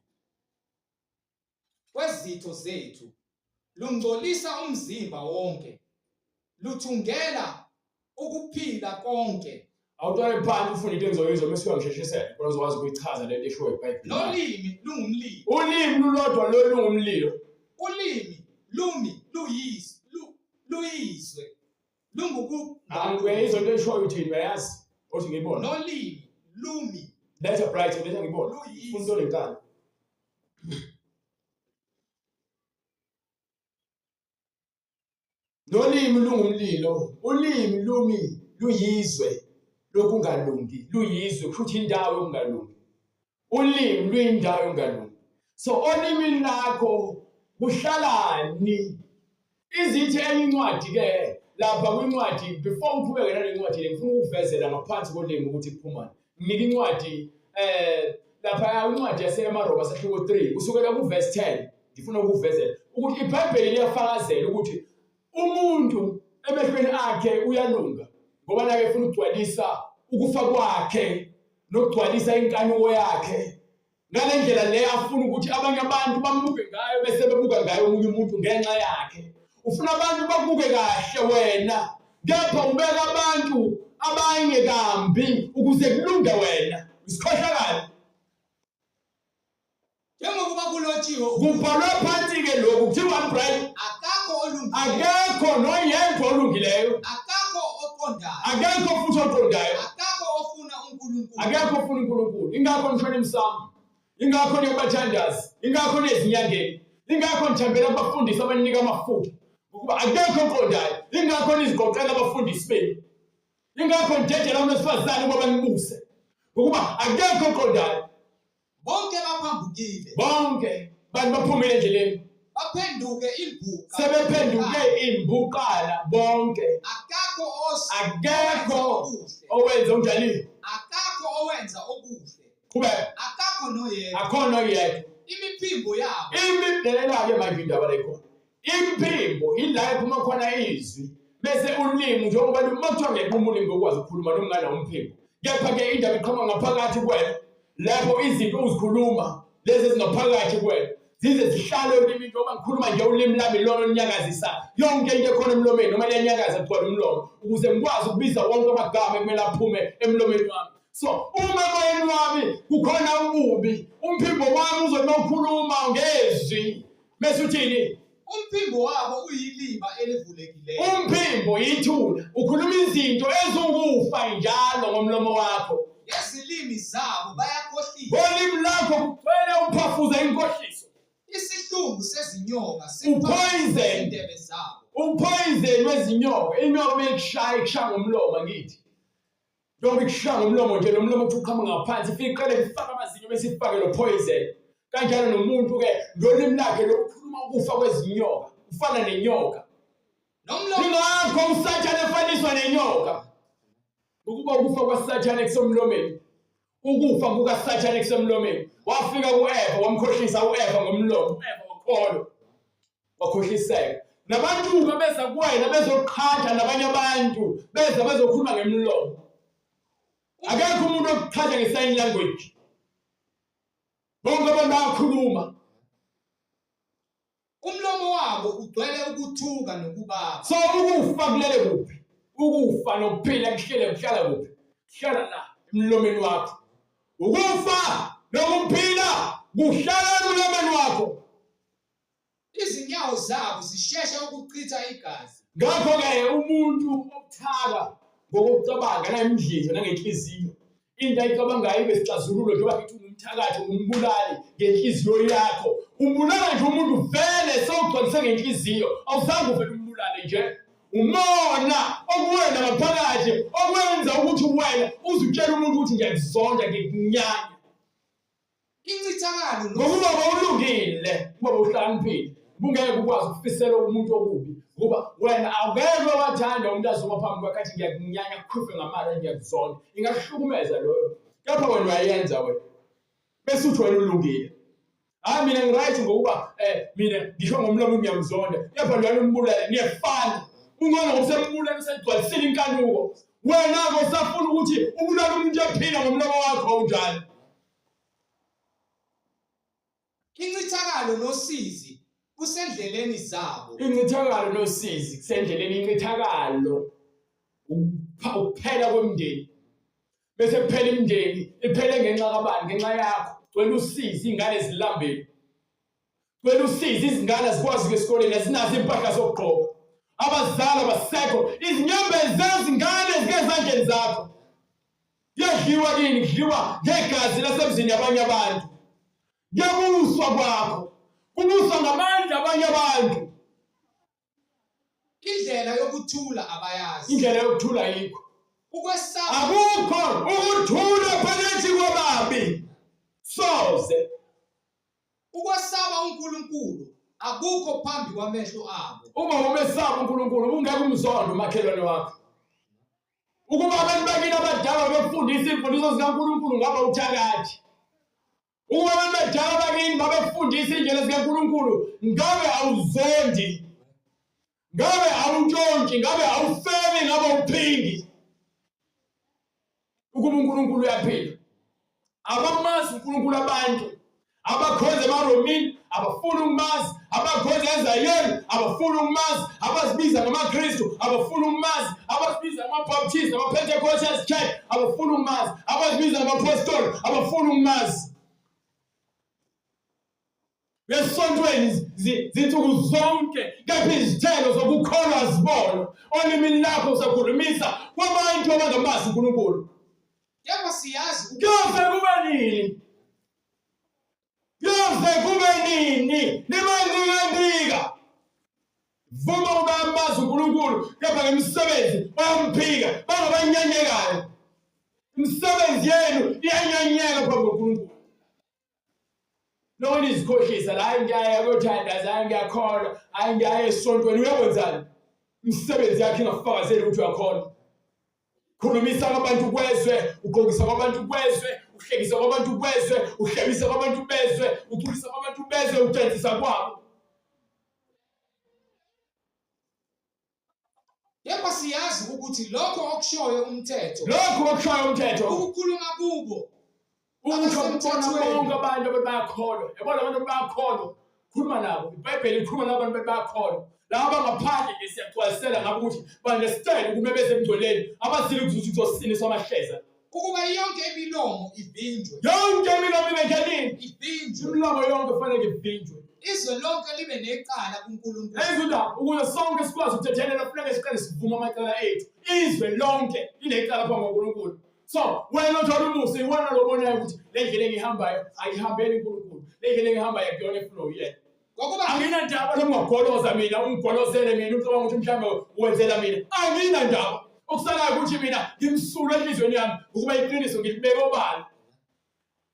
Kwezitho zethu, lungcolisa umzimba wonke, luthungela ukuphila konke. Awuqale phansi ufunde into engizoyizwa bese uyangisheshisela khona uzokwazi ukuyichaza lento eshiwo iBhayibheli. Nolimi lungumlilo. Ulimi lulodwa lolu lungumlilo. Ulimi lumi luyizwe luyizwe lunguku Angiyizwa into eshoyo uthini uyayazi othi ngiyibone. Nolimi lumi Letha bright letha ngibone. Ufuna into lenkani. Nolimi lungumlilo, ulimi lumi luyizwe lokungalungi, luyizwe kusho ukuthi indawo yokungalungi. Ulimi luyindawo yokungalungi. So olimini lakho kuhlalani? Izithi enye incwadi ke lapha kwincwadi before uqhubeke nale ncwadi le ngifuna ukukuvezela ngaphansi kolimi ukuthi kuphumani. Nginika incwadi lapha incwadi yaseMaroma sahluko 3 kusukela kuverse 10 ngifuna ukukuvezela ukuthi iBhayibheli liyafakazela ukuthi umuntu emehlweni akhe uyalunga ngoba nake efuna ukugcwalisa ukufa kwakhe nokugcwalisa inkanuko yakhe ngale ndlela le afuna ukuthi abanye abantu bambuke ngayo bese bebuka ngayo omunye umuntu ngenxa yakhe ufuna abantu bakubuke kahle wena kepha ubeka abantu abanye kambi ukuze kulunge wena isikhohlakalo Njengokuba kulotshiwe kubhalwe phansi-ke lokhu kuthiwa bright akakho olungileyo akekho noyedwa olungileyo akakho oqondayo akekho futhi oqondayo akakho ofuna uNkulunkulu akekho ofuna uNkulunkulu ingakho nishona emsamo ingakho niyobathandazi ingakho niyezinyangeni ingakho nithembela kubafundisi abaninika amafutha ngokuba akekho oqondayo ingakho nizigoqela abafundisi benu ingakho nidedela unesifazane ukuba banibuse ngokuba akekho oqondayo Bonke baphambukile. Bonke bantu baphumile endleleni. Baphenduke imbuka. Sebephenduke imbuqala bonke. Akakho os akekho owenza unjani? Akakho owenza okuhle. Qhubeka. Akakho noyedwa. Akho noyedwa. Imiphimbo yabo. Imidelela-ke manje indaba le khona. Imphimbo ila ephuma khona izwi bese ulimi njengoba uma kuthiwa ngequma ulimi ngokwazi ukukhuluma noma unganawo umphimbo kepha-ke indaba iqhamuka ngaphakathi kuwena lapho izinto uzikhuluma lezi ezingaphakathi kuwena zize zihlale olimini njengoba ngikhuluma nje ulimi lami lona olunyakazisa yonke into ekhona emlomeni noma liyanyakaza kugcwala umlomo ukuze ngikwazi ukubiza wonke amagama ekumele aphume emlomeni wami so uma emoyeni wami kukhona ububi umphimbo wami uzothi uma ukhuluma ngezwi Bese uthini? Umphimbo wabo uyiliba elivulekileyo. Umphimbo yithuna. Ukhuluma izinto eziwukufa njalo ngomlomo wakho. Ngezilimi zabo bayakhohlisa. Ngolimi lakho kugcwele uphafuza inkohliso. Isihlungu sezinyoka upoison indebe zabo. Upoison wezinyoka. Inyoka meyikushaya ikushaya ngomlomo angithi. Njengoba ikushaya ngomlomo nje lo mlomo uthi uqhamuka ngaphansi ifike iqale ifake amazinyo bese ifake lo poison. Kanjalo nomuntu ke ngolimi lakhe lokukhuluma ukufa kwezinyoka ufana nenyoka. Nomlomo Ingakho uSathane efaniswa nenyoka. Ukuba ukufa kwaSathane kusemlomeni. Ukufa kukaSathane kusemlomeni. Wafika kuEva wamkhohlisa uEva ngomlomo. UEva wakholwa. Wakhohliseka. Nabantu-ke beza kuwena bezoqhatha nabanye abantu beza bezokhuluma ngemlomo. Akekho umuntu okuqhatha nge-sign language. Bonke abantu bayakhuluma. Umlomo wabo ugcwele ukuthuka nokubaba. So ukufa kulele kuphi? Ukufa nokuphila kuhlele kuhlala kuphi? Kuhlala la emlomeni wakho. Ukufa nokuphila kuhlala emlomeni wakho. Izinyawo zabo zishesha ukuchitha igazi. Ngakho-ke umuntu obuthaka ngokokucabanga nangemidlizo nangenhliziyo into ayicabangayo ibe sixazululo njengoba ngithi ungumthakathi ungumbulali ngenhliziyo yakho umbulala nje umuntu vele sewugcwalise ngenhliziyo awuzange uvele umbulale nje umona okuwena ngaphakathi okwenza ukuthi wena uzutshela umuntu ukuthi ngiyakuzonda ngikunyanya Incithakalo ngokuba bawulungile kuba bawuhlakaniphile bungeke ukwazi ukufisela umuntu okubi ngoba wena awukeke wathanda umuntu azoma phambi kwakhe athi ngiyakunyanya kukhwife ngamali ngiyakuzonda ingakuhlukumeza loyo kepha wena uyayenza wena bese uthi wena ulungile hayi mina ngiright ngokuba mina ngisho ngomlomo ngiyamzonda kepha loyana umbulale niyefana ungcono ngoba usembulale usegcwalisile inkanuko wena-ke usafuna ukuthi ubulale umuntu ephila ngomlomo wakho awunjalo Incithakalo nosizi kusendleleni zabo. Incithakalo nosizi kusendleleni incithakalo ukuphela kwemndeni. Bese kuphela imindeni iphele ngenxa kabani ngenxa yakho. Gcwele usizi ingane zilambile. Gcwele usizi izingane azikwazi ukuya esikoleni azinazo impahla zokugqoka. Abazali abasekho izinyembezi zezingane zikezandleni zakho. Kuyadliwa kini kudliwa ngegazi lasemzini yabanye abantu. Kuyabuswa kwakho, kubuswa ngamandla abanye abantu. Indlela yokuthula abayazi. Indlela yokuthula ayikho. Ukwesaba akukho ukuthula phakathi kwababi soze. Ukwesaba uNkulunkulu akukho phambi kwamehlo abo. Uma umesaba uNkulunkulu ubungeke umzonde umakhelwane wakho. Ukuba abantu bakini abadala bebefundisa iy'mfundiso zikaNkulunkulu ngabe uthakathi. Ukuba abantu abadala bakini babefundisa iy'ndlela zikaNkulunkulu ngabe awuzondi, ngabe awuntshontshi, ngabe awufebi, ngabe awuphingi. Ukuba uNkulunkulu uyaphila. Abamazi uNkulunkulu abantu abakhonza emaRomini abafuni ukumazi, abakhonza eZayoni abafuni ukumazi, abazibiza ngamaKristu abafuni ukumazi, abazibiza ngamaBaptist, amaPentecostal Church abafuni ukumazi, abazibiza ngamaPostoli abafuni ukumazi. Esontweni zinsuku zonke kepha izithelo zokukholwa azibonwa. Olimini lakho usakhulumisa kwabantu abangamazi uNkulunkulu. Kepha siyazi kuyoze kube nini? Kuyoze kube nini? Nibandikantika. Vuma ukuba amazi uNkulunkulu kepha ngemisebenzi bayamphika, bangabanyanyekayo. Imisebenzi yenu iyanyanyeka phambi koNkulunkulu. Lokho nizikhohlisa la, hayi ngiyaya kuyothandaza, hayi ngiyakholwa, hayi ngiyaya esontweni, uyokwenzani? Imisebenzi yakhe ingafakazeli ukuthi uyakholwa. Khulumisa kwabantu kwezwe, ugqokisa kwabantu kwezwe, uhlekisa kwabantu kwezwe, uhlebisa kwabantu bezwe, uculisa kwabantu bezwe, udansisa kwabo. Kepha siyazi ukuthi lokho okushoyo umthetho, Lokho okushoyo umthetho, ukukhuluma kubo ukusho kubona abasemthethweni. bonke abantu abantu bayakholwa. Yabona abantu bayakholwa. Khuluma nabo. IBhayibheli likhuluma nabo abantu bayakholwa. Laba bangaphandle nje siyagcwalisela ngabo ukuthi banesitayela ukume beze emngcweleni abazile ukuthi kuzosiniswa amahleza. Ukuba yonke imilomo ivinjwe. Yonke imilomo ibe njenini? Ivinjwe. Imilomo yonke kufanele ivinjwe. Izwe lonke libe necala kuNkulunkulu. Lezi ndaba ukuze sonke sikwazi ukuthethelela kufuneka siqale sivume amacala ethu. Izwe lonke linecala phambi kukaNkulunkulu. So wena othola umusa iwena lobonayo ukuthi le ndlela engihambayo ayihambeli uNkulunkulu. Le ndlela engihambayo akuyona efuna uyena. Ngokuba anginandaba lokungagoloza mina ungigolozele mina ucabanga ukuthi mhlawumbe wenzela mina anginandaba okusalayo ukuthi mina ngimsulwa enhliziyweni yami ukuba iqiniso ngilibeke obala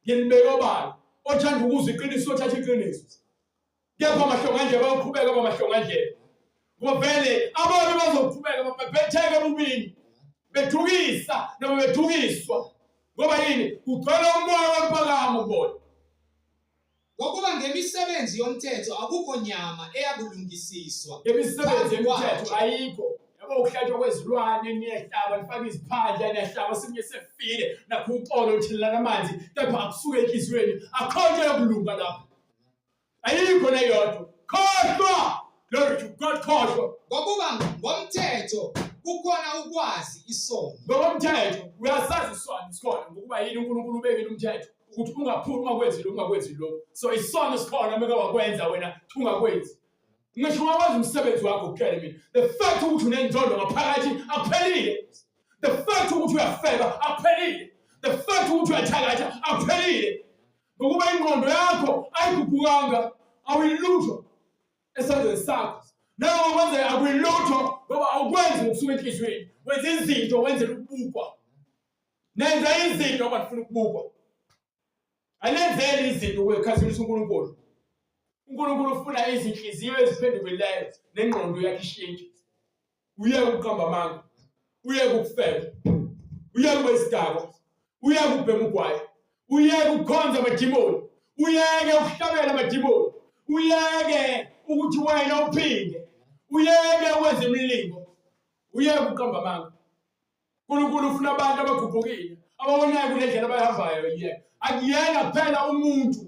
ngilibeke obala othanda ukuzwa iqiniso othatha iqiniso kepha amahlongandlebe ayoqhubeka abamahlongandlebe ngoba vele abantu bazoqhubeka babhebhetheke ebubini bethukisa noma bethukiswa ngoba yini kugcwele umoya wempakamo kubona Ngokuba ngemisebenzi yomthetho akukho nyama eyakulungisiswa. Ngemisebenzi yomthetho ayikho. Yabo ukuhlatshwa kwezilwane niyahlaba nifake iziphandla niyahlaba sinye sefile nakho uxolo uthelelana amanzi kepha akusuke enhliziyweni akho nto yokulunga lapho. Ayikho neyodwa. Khohlwa! Glory to God, khohlwa. Ngokuba ngomthetho kukhona ukwazi isono. Ngokomthetho uyasazi isono sikhona ngokuba yini uNkulunkulu ubekile umthetho ukuthi ungaphumi ungakwenzi lokhu ungakwenzi lokhu. So isono sikhona meke wakwenza wena ungakwenzi. Ngisho ungakwenza umsebenzi wakho kutshele mina. The fact ukuthi unenzondo ngaphakathi akuphelile. The fact ukuthi uyafeba akuphelile. The fact ukuthi uyathakatha akuphelile. Ngokuba ingqondo yakho ayigugukanga awuyilutho esandleni sakho. Noma kwenzeka akuyilutho ngoba awukwenzi ngokusuka enhliziyweni. Wenza izinto wenzela ukubukwa. Nenza izinto ngoba nifuna ukubukwa. Anenzeli izinto ukukhazimulisa uNkulunkulu. uNkulunkulu ufuna izinhliziyo eziphendukileyo nengqondo yakhe ishintshe. Uyeke ukuqamba amanga, uyeke ukufeba, uyeke ukuba isidakwa, uyeke ukubhema ugwayi, uyeke ukukhonza amadimoni, uyeke ukuhlabela amadimoni, uyeke ukuthi wena uphinde, uyeke ukwenza imilingo, uyeke ukuqamba amanga. uNkulunkulu ufuna abantu abagubhukile ababonayo kule ndlela abayihambayo yena akuyena kuphela umuntu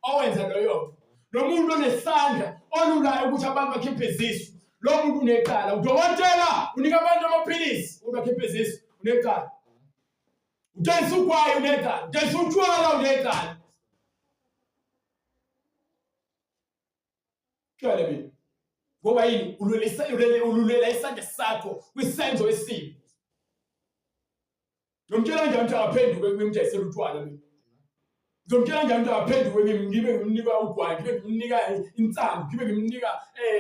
owenza loyo nto lo muntu onesandla olulayo ukuthi abantu bakhiphe izisu lo muntu unecala udokotela unika abantu amaphilisi ukuthi bakhiphe izisu unecala udayisa ugwayi unecala udayisa utshwala unecala Tshwele mina. Ngoba yini ululisa ululela isandla sakho kwisenzo esibi. Ngomtshela kanjani ukuthi akaphenduke kumdayisela utshwala mina. Ngizomtshela kanjani ukuthi akaphenduke kimi ngibe ngimnika ugwayi, ngibe ngimnika insangu, ngibe ngimnika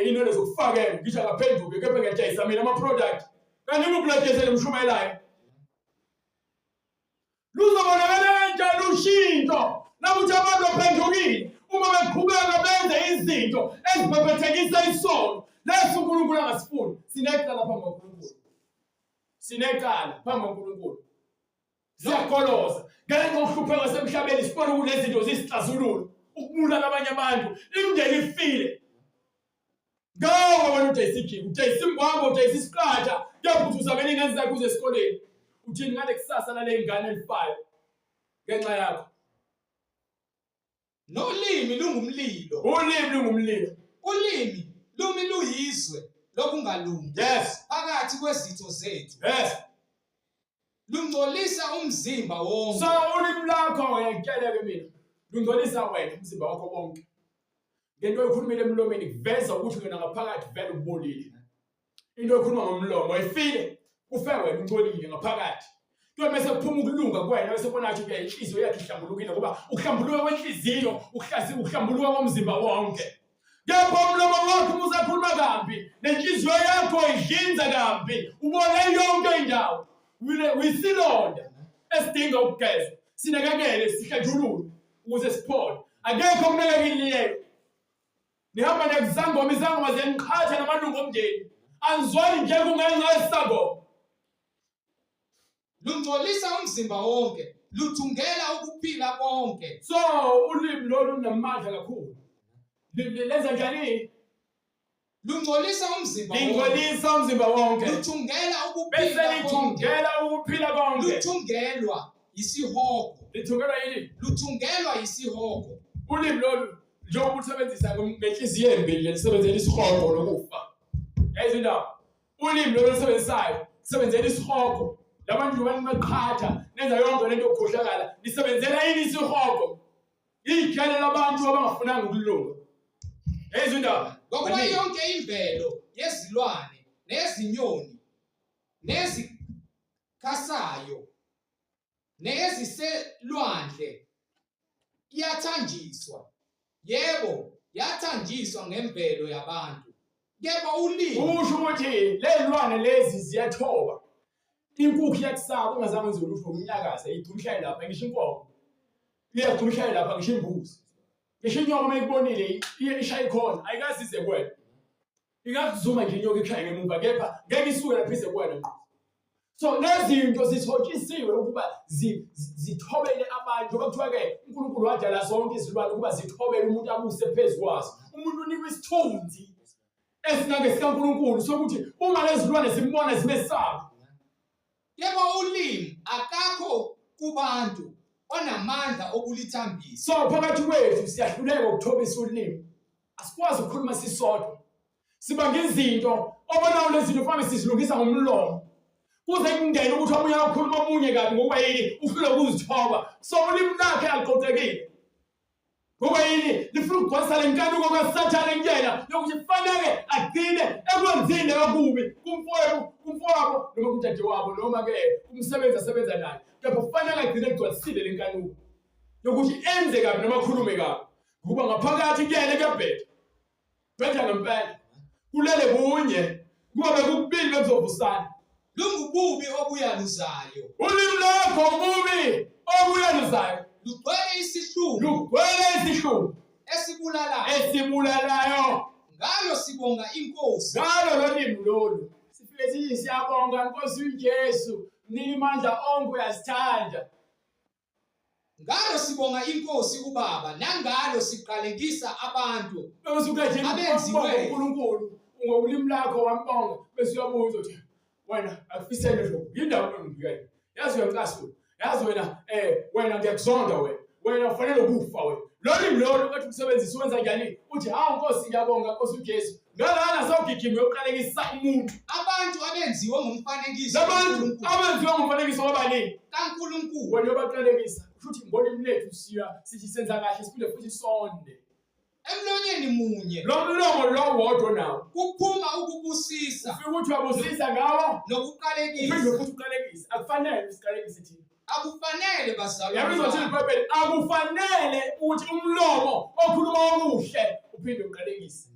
inwele zokufakela, ngisho akaphenduke kepha ngiyadayisa mina ama-product. Kanti imuphi lo Jesu elimshumayelayo? Luzobonakala kanjani ushintsho nakuthi abantu baphendukile uma beqhubeka benze izinto ezibhebhethekisa isono leso uNkulunkulu angasifuni. Sinecala phambi kwaNkulunkulu. Sinecala phambi kwaNkulunkulu. Siyagoloza ngenxa yokuhlupheka semhlabeni sibona ukuthi lezi zinto ziyisixazululo ukubulala abanye abantu imindeni ifile ngawo wena udayisa ijiki udayisa imbambo udayisa isiqatha kepha uthi uzamela iy'ngane zakho uze esikoleni uthini ngale kusasa lale ngane elifayo ngenxa yakho Nolimi lungumlilo. Ulimi lungumlilo. Ulimi lumi luyizwe lokungalungi. Yes. Phakathi kwezitho zethu. Yes. Lungcolisa umzimba wonke. So ulimi lakho ngiyakutshela ke mina. Lungcolisa wena umzimba wakho wonke. Ngento oyikhulumile emlomeni kuveza ukuthi wena ngaphakathi vele ubolile. Into ekhuluma ngomlomo ayifile kufe wena ungcolile ngaphakathi. Kuyo bese kuphuma ukulunga kuwena bese ubona ukuthi ke inhliziyo yakhe ihlambulukile ngoba ukuhlambuluka kwenhliziyo ukuhlazi ukuhlambuluka komzimba wonke. Kepha umlomo wakho uma usakhuluma kambi nenhliziyo yakho idlinza kambi ubone yonke indawo. Uyisilonda esidinga ukugezwa sinakekele sihlanjululwe ukuze siphole. Akekho okunakekelileyo Nihamba nekuzangoma izangoma ziyaniqhatha namalungu omndeni. Anizwani nje kungenxa yesangoma. Lungcolisa umzimba wonke, luthungela ukuphila konke. So ulimi lolu lunamandla kakhulu. Lenza njani? Lungcolisa umzimba wonke. Lingcolisa umzimba wonke. Luthungela ukuphila Bese lithungela ukuphila konke. Luthungelwa yisihogo. Lithungelwa yini? Luthungelwa yisihogo. Ulimi lolu njengoba ulisebenzisa ngenhliziyo embi nje lisebenzela isihogo lokufa. Yayizo indaba. Ulimi lolu olusebenzisayo lisebenzela isihogo. Labantu njengoba nibaqhatha nenza yonke lento yokukhohlakala nisebenzela yini isihogo? Ijele labantu abangafunanga ukulunga. Yayizo indaba. Ngokuba yonke imvelo yezilwane nezinyoni nezikhasayo neziselwandle iyathanjiswa, yebo, yathanjiswa ngemvelo yabantu, kepha ulimi Usho ukuthi lezilwane lezi ziyathoba. Inkukhu iyakusaba ungazange wenze lutho ngokunyakaza igcuma ihlale lapha ngisho inkomo. Iyagcuma ihlale lapha ngisho imbuzi. Ngisho inyoka uma ikubonile iye ishaye ikhona ayikaze ize kuwena. Ingakuzuma nje inyoka ikushaye ngemuva kepha ngeke isuke lapha ize kuwena ngqo. So lezinto zithotshisiwe ukuba zithobele abantu ngoba kuthiwa ke uNkulunkulu wadala zonke izilwane ukuba zithobele umuntu abuse phezu kwazo. Umuntu unikwa isithunzi esingange sikaNkulunkulu sokuthi uma lezilwane zimbona zimesaba. Kepha ulimi akakho kubantu onamandla okulithambisa. So phakathi kwethu siyahluleka ukuthobisa ulimi. Asikwazi ukukhuluma sisodwa. Sibanga izinto obonayo lezi zinto fanele sizilungisa ngomlomo. Kuze kungene ukuthi omunye akhuluma omunye kabi ngokuba yini uhlule ukuzithoba. So ulimi lakhe aluqoqekile. Ngoba yini lifuna ukugcwalisa le nkanuko kaSathane kuyena yokuthi kufanele agcine ekwenzile okubi kumfowabo kumfowabo noma kudadewabo noma ke umsebenzi asebenza naye kepha kufanele agcine egcwalisile le nkanuko yokuthi enze kabi noma akhulume kabi ngoba ngaphakathi kuyena kuyabheda Bheda ngempela. Kulele kunye kuba bekukubili bekuzovusana. Lungububi obuyaluzayo. Ulimi lakho ububi obuyaluzayo. Lugcwele isihlungu. Lugcwele isihlungu. Esibulalayo. Esibulalayo. Ngalo sibonga inkosi. Ngalo lolimi lolu. Sifike sithi siyabonga Nkosi uJesu. Mnini mandla onke uyasithanda. Ngalo sibonga inkosi ubaba nangalo siqalekisa abantu bese uqedile abenziwe uNkulunkulu ngokulimi lakho wambonga bese uyabuza uthi wena akufisele lokho yindaba engibikayo yazi uyangicasula yazi wena wena ngiyakuzonda wena wena ufanele ukufa wena lolimi lolu othi usebenzisa wenza njani uthi hawu nkosi ngiyabonga nkosi uJesu ngalana sawugijima uyoqalekisa umuntu abantu abenziwe ngomfanekiso labantu abenziwe ngomfanekiso wabani kaNkulunkulu wena uyobaqalekisa kusho ukuthi ngolimi lethu siya sithi senza kahle siphinde futhi sonde emlonyeni munye lo mlomo lo wodwa nawo kuphuma ukubusisa ufike ukuthi uyabusisa ngawo nokuqalekisa uphinde futhi uqalekise akufanele usiqalekise thina. Akufanele bazalwane. Yabizwa thini iBhayibheli? Akufanele ukuthi umlomo okhuluma okuhle uphinde uqalekise.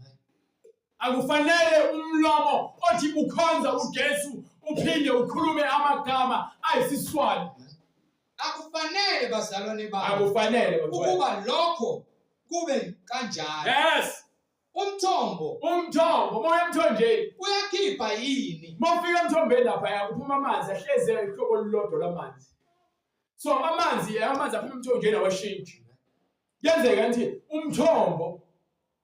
Akufanele umlomo othi ukhonza uJesu uphinde ukhulume amagama ayisiswani. Akufanele bazalwane bami. Akufanele ukuba lokho kube kanjalo. Yes. Umthombo. Umthombo, moya emthonjeni. Uyakhipha yini? Mawufika emthombeni lapha yakuphuma amanzi ahleze ihlobo olulodwa lwamanzi. So amanzi amanzi aphuma emthonjeni awashintshi. Kuyenzeka ngithi umthombo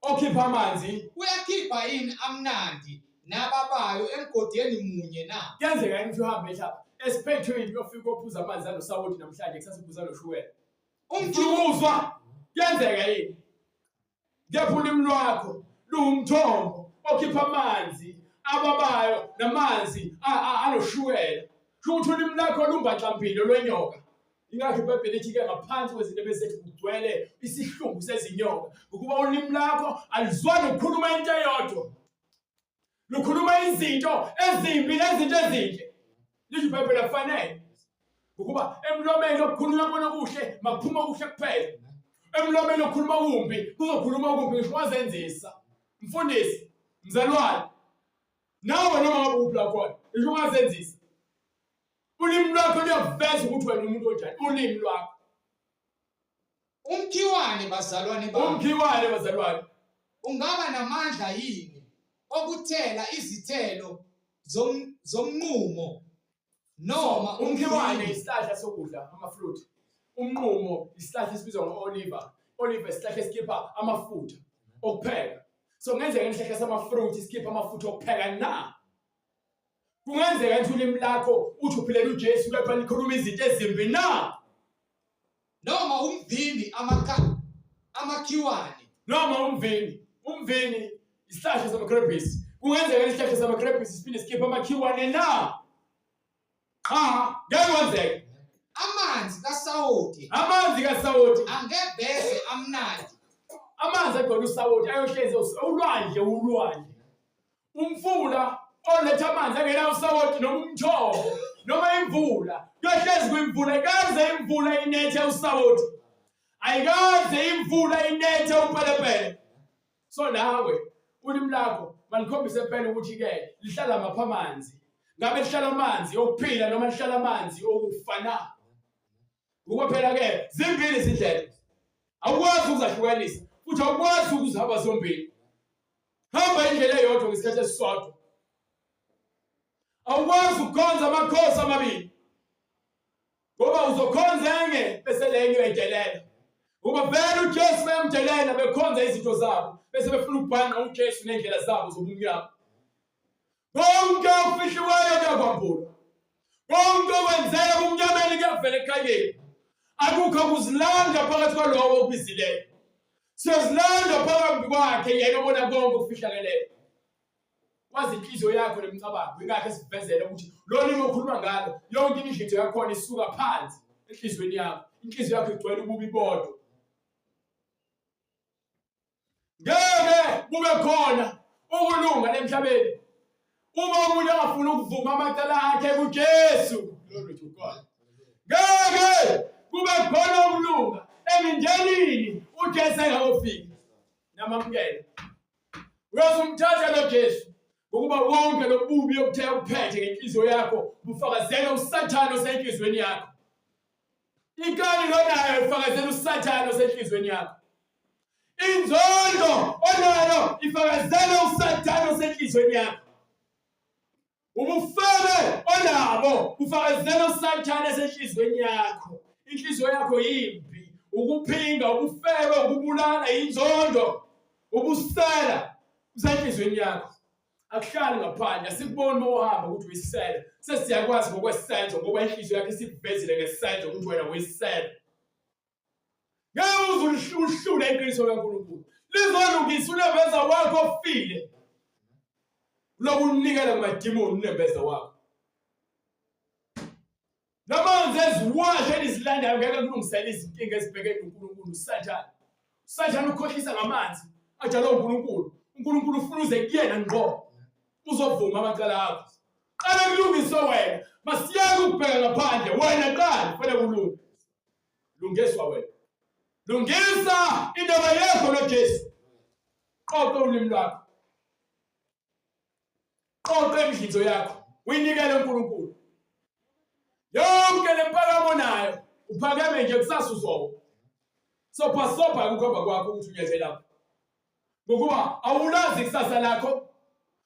okhipha amanzi uyakhipha yini amnandi nababayo emgodini munye na? Kuyenzeka yini ukuthi uhambe mhlawumbe esiphethweni uyofika uphuza amanzi anosawoti namhlanje kusasa uphuza anoshukela. Umjukuzwa kuyenzeka yini? Kepha ulimi lwakho luwumthombo okhipha amanzi ababayo namanzi anoshukela. Kusho ukuthi ulimi lakho lumbaxambili lwenyoka. Ingakho iBhayibheli lithi-ke ngaphansi kwezindebe zethu kugcwele isihlungu sezinyoka, ngokuba ulimi lakho aluzwani ukukhuluma into eyodwa. Lukhuluma izinto ezimbi nezinto ezinhle. Lithi iBhayibheli akufanele. Ngokuba emlomeni okukhulunywa kona okuhle makuphuma okuhle kuphela. Emlomeni okukhuluma kumbi kuzokhuluma okumbi ngisho wazenzisa. Mfundisi, mzalwane, nawe noma ngabe uphi la khona, ngisho ungazenzisa. Ulimi lwakho luyakuveza ukuthi wena umuntu onjani, ulimi lwakho. Umkhiwane bazalwane bami. Umkhiwane bazalwane. Ungaba namandla yini okuthela izithelo zomnqumo noma umkhiwane isihlahla sokudla amafruit. Umnqumo isihlahla esibizwa ngo-oliver. Oliver isihlahla esikhipha amafutha okupheka. So kungenzeka isihlahla samafruit sikhipha amafutha okupheka na? Kungenzeka ukuthi ulimi lakho uthi uphilela uJesu kepha likhuluma izinto ezimbi na? Noma umvini amakhiwane. Noma umvini, umvini isihlahla samagrebhisi. Kungenzeka isihlahla samagrebhisi siphinde sikhiphe amakhiwane na? Cha, ngeke kwenzeke. Amanzi kasawoti. Amanzi kasawoti angeveze amnandi. Amanzi agcwele usawoti ayohlezi ulwandle ulwandle. Umfula oletha amanzi angenawo usawoti noma umthombo noma imvula kuyohlezi kwimvula ikaze imvula inethe usawoti ayikaze imvula inethe upelepele so nawe ulimi lakho malikhombise phela ukuthi-ke lihlala maphi amanzi ngabe lihlala amanzi okuphila noma lihlala amanzi okufa na Ngoba phela ke zimbili izindlela. Awukwazi ukuzahlukanisa futhi awukwazi ukuzihamba zombili. Hamba indlela eyodwa ngesikhathi esisodwa. Awukwazi ukukhonza amakhosi amabili. Ngoba uzokhonza enye bese lenye uyayidelela. Ngoba vele uJesu bayamdelela bekhonza izinto zabo bese befuna ukubhanqa uJesu nendlela zabo zobumnyama. Konke okufihliweyo kuyakwambulwa. Konke okwenzeka kumnyameni kuyavela ekukhanyeni. Akukho kuzilanda phakathi kwalowo okubizileyo. Siyozilanda phakathi kwakhe yena obona konke okufihlakeleyo. Wazi inhliziyo yakho nemicabango ingakho esivezele ukuthi lo limi okhuluma ngalo yonke imidlitho yakhona isuka phansi enhliziyweni yakho. Inhliziyo yakho igcwele ububi bodwa. Ngeke kube khona ukulunga emhlabeni uma umuntu angafuni ukuvuma amacala akhe kuJesu. Glory to God. Ngeke kube khona ukulunga emindenini uJesu engakofiki. Namamukele. Uyazumthatha lo Jesu ngokuba wonke lobubi obuthe uphethe ngenhliziyo yakho bufakazela uSathane osenhliziyweni yakho. Inkani lonayo ifakazela uSathane osenhliziyweni yakho. Inzondo onayo ifakazela uSathane osenhliziyweni yakho. Ubufebe onabo bufakazela uSathane esenhliziyweni yakho. Inhliziyo yakho yimbi, ukuphinga, ubufebe, ukubulala, inzondo, ubusela kusenhliziyweni yakho. Akuhlali ngaphandle, asikuboni uma uhamba ukuthi uyisela. Sesiyakwazi ngokwesenzo ngoba inhliziyo yakho isikuvezile ngesenzo ukuthi wena uyisela. Ngeke uze uhlule iqiniso likaNkulunkulu. Lizolungisa unembeza wakho ofile. Lokhu unikela kumadimoni unembeza wakho. Lamanzi eziwasha enizilandayo ngeke kulungisele izinkinga ezibhekene noNkulunkulu uSathane. USathane ukhohlisa ngamanzi adalwe uNkulunkulu. uNkulunkulu ufuna uze kuyena ngqo. Uzovuma amacala akho. Qala kulungiswe wena. Masiyeke ukubheka ngaphandle. Wena qala kufanele Lungiswa wena. Lungisa indaba yakho noJesu. Qoqa ulimi lwakho. Qoqa imidlinzo yakho. Uyinikele uNkulunkulu. Yonke lempakamo nayo uphakeme nje kusasa uzowa. Sopha sopha ukuhamba kwakho ukuthi unyethe lapho. Ngokuba awulazi ikusasa lakho,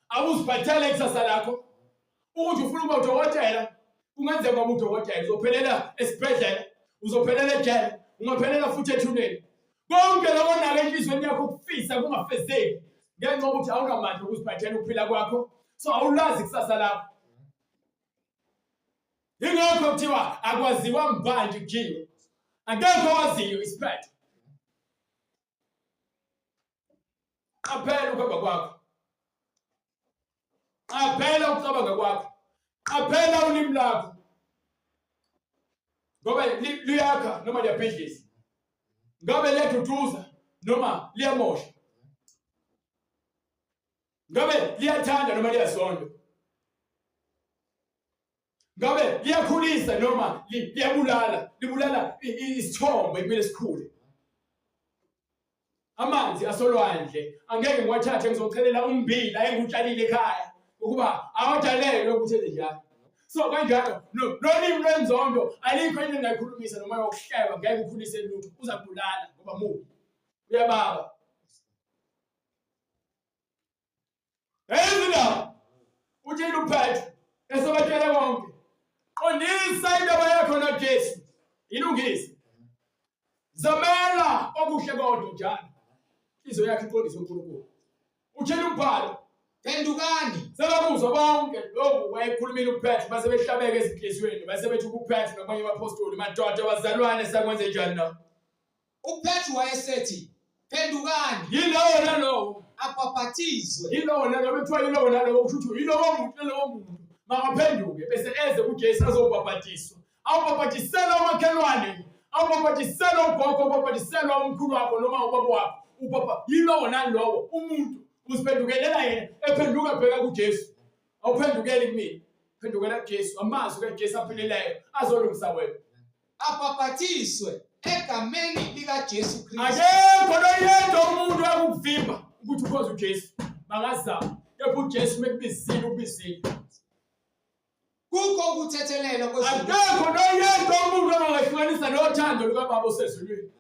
awuziphathele ikusasa lakho. Ukuthi ufuna ukuba udokotela, kungenzeka uba udokotela, uzophelela esibhedlela, uzophelela ejele, ungaphelela futhi ethuneni. Konke lokho onako enhliziyweni yakho ukufisa kungafezeki ngenxa yokuthi awunamandla okuziphathela ukuphila kwakho, so awulazi ikusasa lakho. Yingakho kuthiwa akwaziwa mbanje kujiwe, akekho owaziyo isiphetho. Qaphela ukuhamba kwakho. Qaphela ukucabanga kwakho. Qaphela ulimi lakho. Ngoba luyakha noma liyabhidliza. Ngabe liyaduduza noma liyamosha. Ngabe liyathanda noma liyazonda. Ngabe liyakhulisa noma liyabulala, libulala isithombo ekumele sikhule. Amanzi asolwandle angeke ngiwathathe ngizochelela ummbila engiwutshalile ekhaya ukuba awadalelwe ukuthi enze njalo. So kanjalo nolimi lwenzondo alikho into engayikhulumisa noma yokuhleba ngeke ukhulise lutho uzakubulala ngoba mubi uyababa. Ezindaba utshela uPetru esebatshele konke. Qondisa indaba yakho noJesu ilungise. Zamela okuhle kodwa njalo. Inhliziyo yakhe iqondise uNkulunkulu. Utshela umbhalo Phendukani. Sebakuzwa bonke lokhu wayekhulumile uPetru base behlabeka ezinhliziyweni base bethi kuPetru nabanye abaphostoli madoda bazalwane sakwenze njani na? UPetru wayesethi, Phendukani. Yilowo nalowo abhaphathizwe. Yilowo nalowo kuthiwa yilowo nalowo kusho ukuthi yilowo muntu nalowo muntu makaphenduke bese eze kuJesu azobhabhatiswa. Awubhabhatiselwa umakhelwane, awubhabhatiselwa ugogo, awubhabhatiselwa umkhulu wakho noma ubaba wakho. Ubhabha yilowo nalowo umuntu uziphendukelela yena ephenduka ebheka kuJesu. Awuphendukeli kumina, phendukela kuJesu. Amazwi kaJesu aphilileyo azolungisa wena. Abhabhathiswe egameni likaJesu Kristu. Akekho noyedwa umuntu akukuvimba ukuthi ukhonze uJesu. Bangazama. Kepha uJesu mekubizile ukubizile. Kukho ukuthethelelwa kwezono. Akekho noyedwa umuntu ongangehlukanisa nothando lukaBaba osezulwini.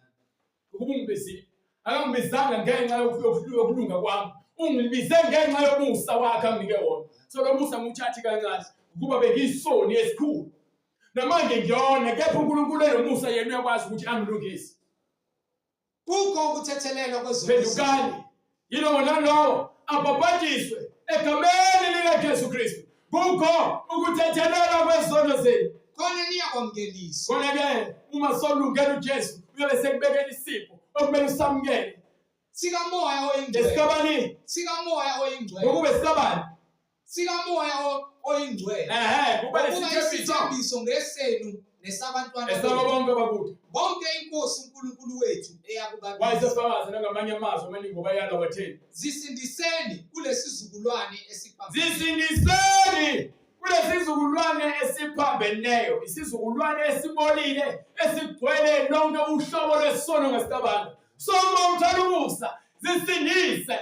Ukuba ungibizile. Akangibizanga ngenxa yokulunga kwami. Ungibize ngenxa yomusa wakhe anginike wona. So lo musa ngiwuthathi kancane ukuba bengiyisoni esikhulu. Namanje ngiyona kepha uNkulunkulu enomusa yena uyakwazi ukuthi angilungise. Kukho ukuthethelelwa kwezono. Phendukani. Yilowo nalowo abhabhadiswe egameni likaJesu Kristu. Kukho ukuthethelelwa kwezono zenu. Khona niyakwamukeliswa. Khona ke uma solungela uJesu uyobe sekubekela isipho okumele usamukele. Sikamoya oyingcwele. Esikabani? Sikamoya oyingcwele. Ngokube sikabani? Sikamoya oyingcwele. Ehhe, kuba nesithembiso ngesenu nesabantwana esaba bonke abakude. Bonke inkosi uNkulunkulu wethu eyakubabiza. Wayesefakaza nangamanye amazwi amaningi ngoba yala watheni. Zisindiseni kulesizukulwane esiphambene. Zisindiseni kulesizukulwane esiphambeneyo, isizukulwane esibolile esigcwele lonke uhlobo lwesono ngesicabanga. So uma uthanda umusa, zisindise.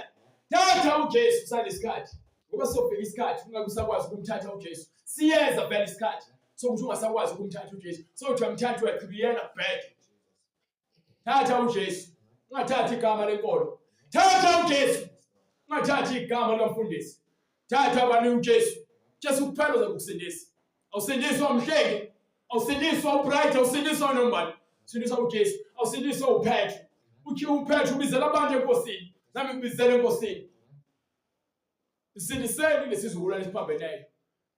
Thatha uJesu kusanesikhathi. Ngoba sofika isikhathi ungabe usakwazi ukumthatha uJesu. Siyeza vele isikhathi sokuthi ungasakwazi ukumthatha uJesu. Sokuthi uyamthatha uyachibiyela bheke. Thatha uJesu. Ungathathi igama lenkolo. Thatha uJesu. Ungathathi igama likamfundisi. Thatha bani uJesu. Jesu kuphela uzakusindisa. Awusindiswa umhleki, awusindiswa uBright, awusindiswa nombani. Usindiswa uJesu, awusindiswa uPetru. Uthi uPetru ubizela abantu enkosini. Nami ngibizela enkosini. Isindiseni lesizukulwane esiphambeneyo.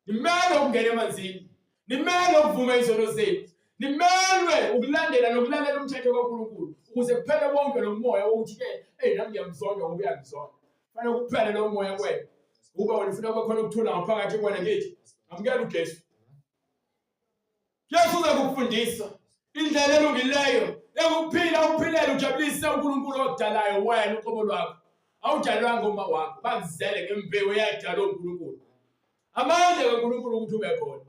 Nimelwe ukungena emanzini. Nimelwe ukuvuma izono zenu. Nimelwe ukulandela nokulalela umthetho kaNkulunkulu ukuze kuphele wonke lo moya wokuthi ke hey nami ngiyamzonda ngoba uyangizonda. Fanele kuphele lo moya kuwena. Ukuba wena ufuna kuba khona ukuthula ngaphakathi kuwena ngithi amukela uJesu. Jesu uzakufundisa indlela elungileyo yokuphila uphilele ujabulise uNkulunkulu okudalayo wena uqobo lwakho. Awudalwanga uma wakho, bakuzele ngembewu eyadalwa uNkulunkulu. Amandla kaNkulunkulu ukuthi ube khona.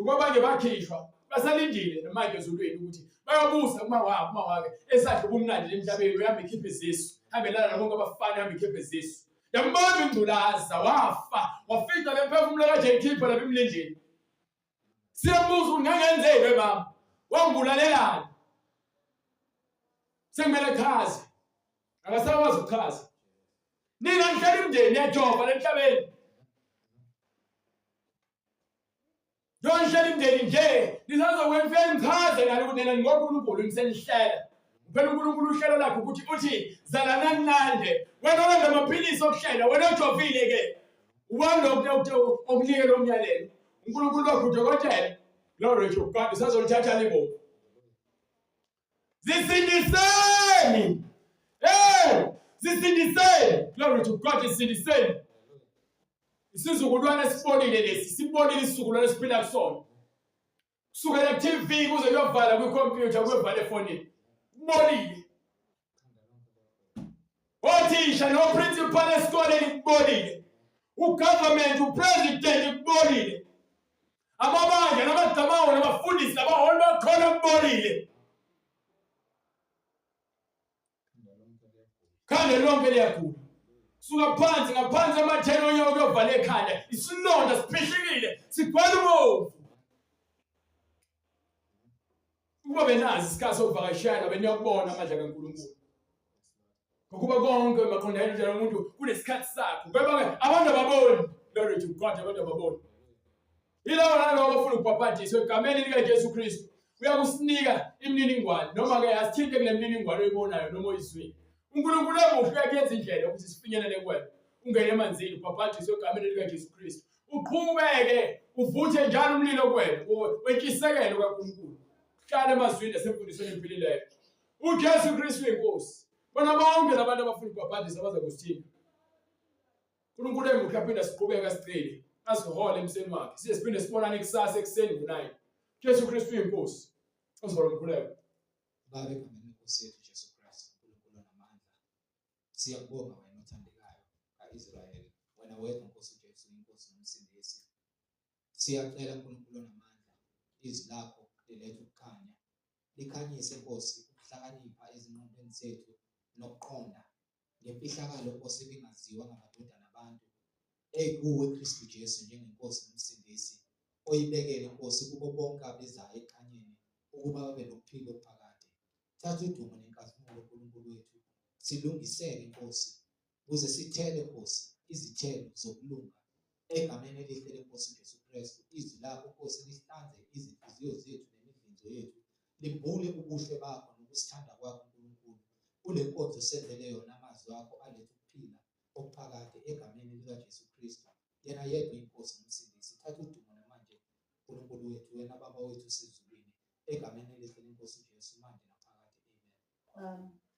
Ngoba abanye bakhishwa Basalindile namanje ezulwini ukuthi bayobuza kuma wabo, uma wake esadla ubumnandi emhlabeni uyahamba ikhipha izisu, hambelana nabonke abafana hamba ikhipha izisu. Yambamba ingculaza wafa, wafica lemphefumulo kaje ikhipha lapha emlindeni. Siyambuza ukuthi ngangenzeni we mama? Wangibulalelani? Sekumele achaze. Akasakwazi ukuchaza. Nina nihlala imndeni niyajova lemhlabeni. Yonke imndeni nje nisazokwemfela ngichaze nani ukuthi nina ningonkulunkulu nisenihlela. Phela uNkulunkulu uhlelo lakhe ukuthi uthi zalanani nande. Wena olanda amaphilisi okuhlela, wena ojovile ke. Ubani lokhu okunike lo myalelo? uNkulunkulu wakho udokotela. Glory to God. Usazolithatha libomvu. Zisindiseni. Hey, zisindiseni. Glory to God, zisindiseni. Isizukulwane esibonile lesi, sibonile isizukulwane esiphila kusona. Kusukela ku-TV kuze kuyovala kwikhompyutha kuyovala efonini. Kubolile. Othisha no-principal esikoleni kubolile. Ugovernment, upresident kubolile. Amabandla namagamawo nabafundisi nabaholi bakhona kubolile. Khanda lonke liyagula. Suka phansi ngaphansi amatheni onyawo kuyovala ekhanda. Isilonda siphihlikile, sigcwele ubovu. Ukuba benazi isikhathi sokuvakashela beniyokubona amandla kaNkulunkulu. Ngokuba konke maqondana njalo umuntu kunesikhathi sakho. Ngoba ke abantu ababoni. Glory to God, abantu ababoni. Yilawo nalowo abafuna ukubhabhadiswa egameni likaJesu Kristu. Uyakusinika imininingwane noma ke asithinte kule mininingwane oyibonayo noma oyizwile. uNkulunkulu emuhle uyakuyenza indlela ukuthi sifinyelele kuwena. Ungene emanzini ubhabhadiswe egameni likaJesu Kristu. Uqhubeke uvuthe njalo umlilo kuwena wentshisekelo kaNkulunkulu. Hlala emazwini nasemfundisweni ephilileyo. UJesu Kristu uyinkosi. Bona bonke labantu abafuna ukubhabhadisa baza kusithinta. uNkulunkulu emuhle aphinde siqhubeke asicele asihole emseni wakhe. Size siphinde sibonane kusasa ekuseni ngo-9. Jesu Kristu uyinkosi. Uzoba umkhuleko. Baba egameni lenkosi yethu Jesu Kristu, uNkulunkulu onamandla. Siyakubonga wena othandekayo ka-Israyeli, wena wedwa Nkosi Jesu, inkosi nomsindisi. Siyacela uNkulunkulu onamandla, izwi lakho lilethe ukukhanya. Likhanyise Nkosi ukuhlakanipha ezingqondweni zethu nokuqonda ngemfihlakalo Nkosi ebingaziwa ngamadodana abantu ekuwe Kristu Jesu njengenkosi nomsindisi oyibekele Nkosi kubo bonke abezayo ekukhanyeni ukuba babe nokuphila okuphakade. Thatha udumo nenkazimulo uNkulunkulu wethu. Silungisele Nkosi ukuze sithele Nkosi izithelo zokulunga egameni elihle lenkosi uJesu Kristu. Izwi lakho Nkosi lihlanze izinhliziyo zethu nemidlinzo yethu, limbule ubuhle bakho nokusithanda kwakho uNkulunkulu. Kule nkonzo senzele yona amazwi akho aletha ukuphila okuphakade egameni likaJesu Kristu, yena yedwa inkosi nomsindisi. Thatha udumo namanje uNkulunkulu wethu, wena Baba wethu osezulwini, egameni elihle lenkosi uJesu manje naphakade. Amen. Amen.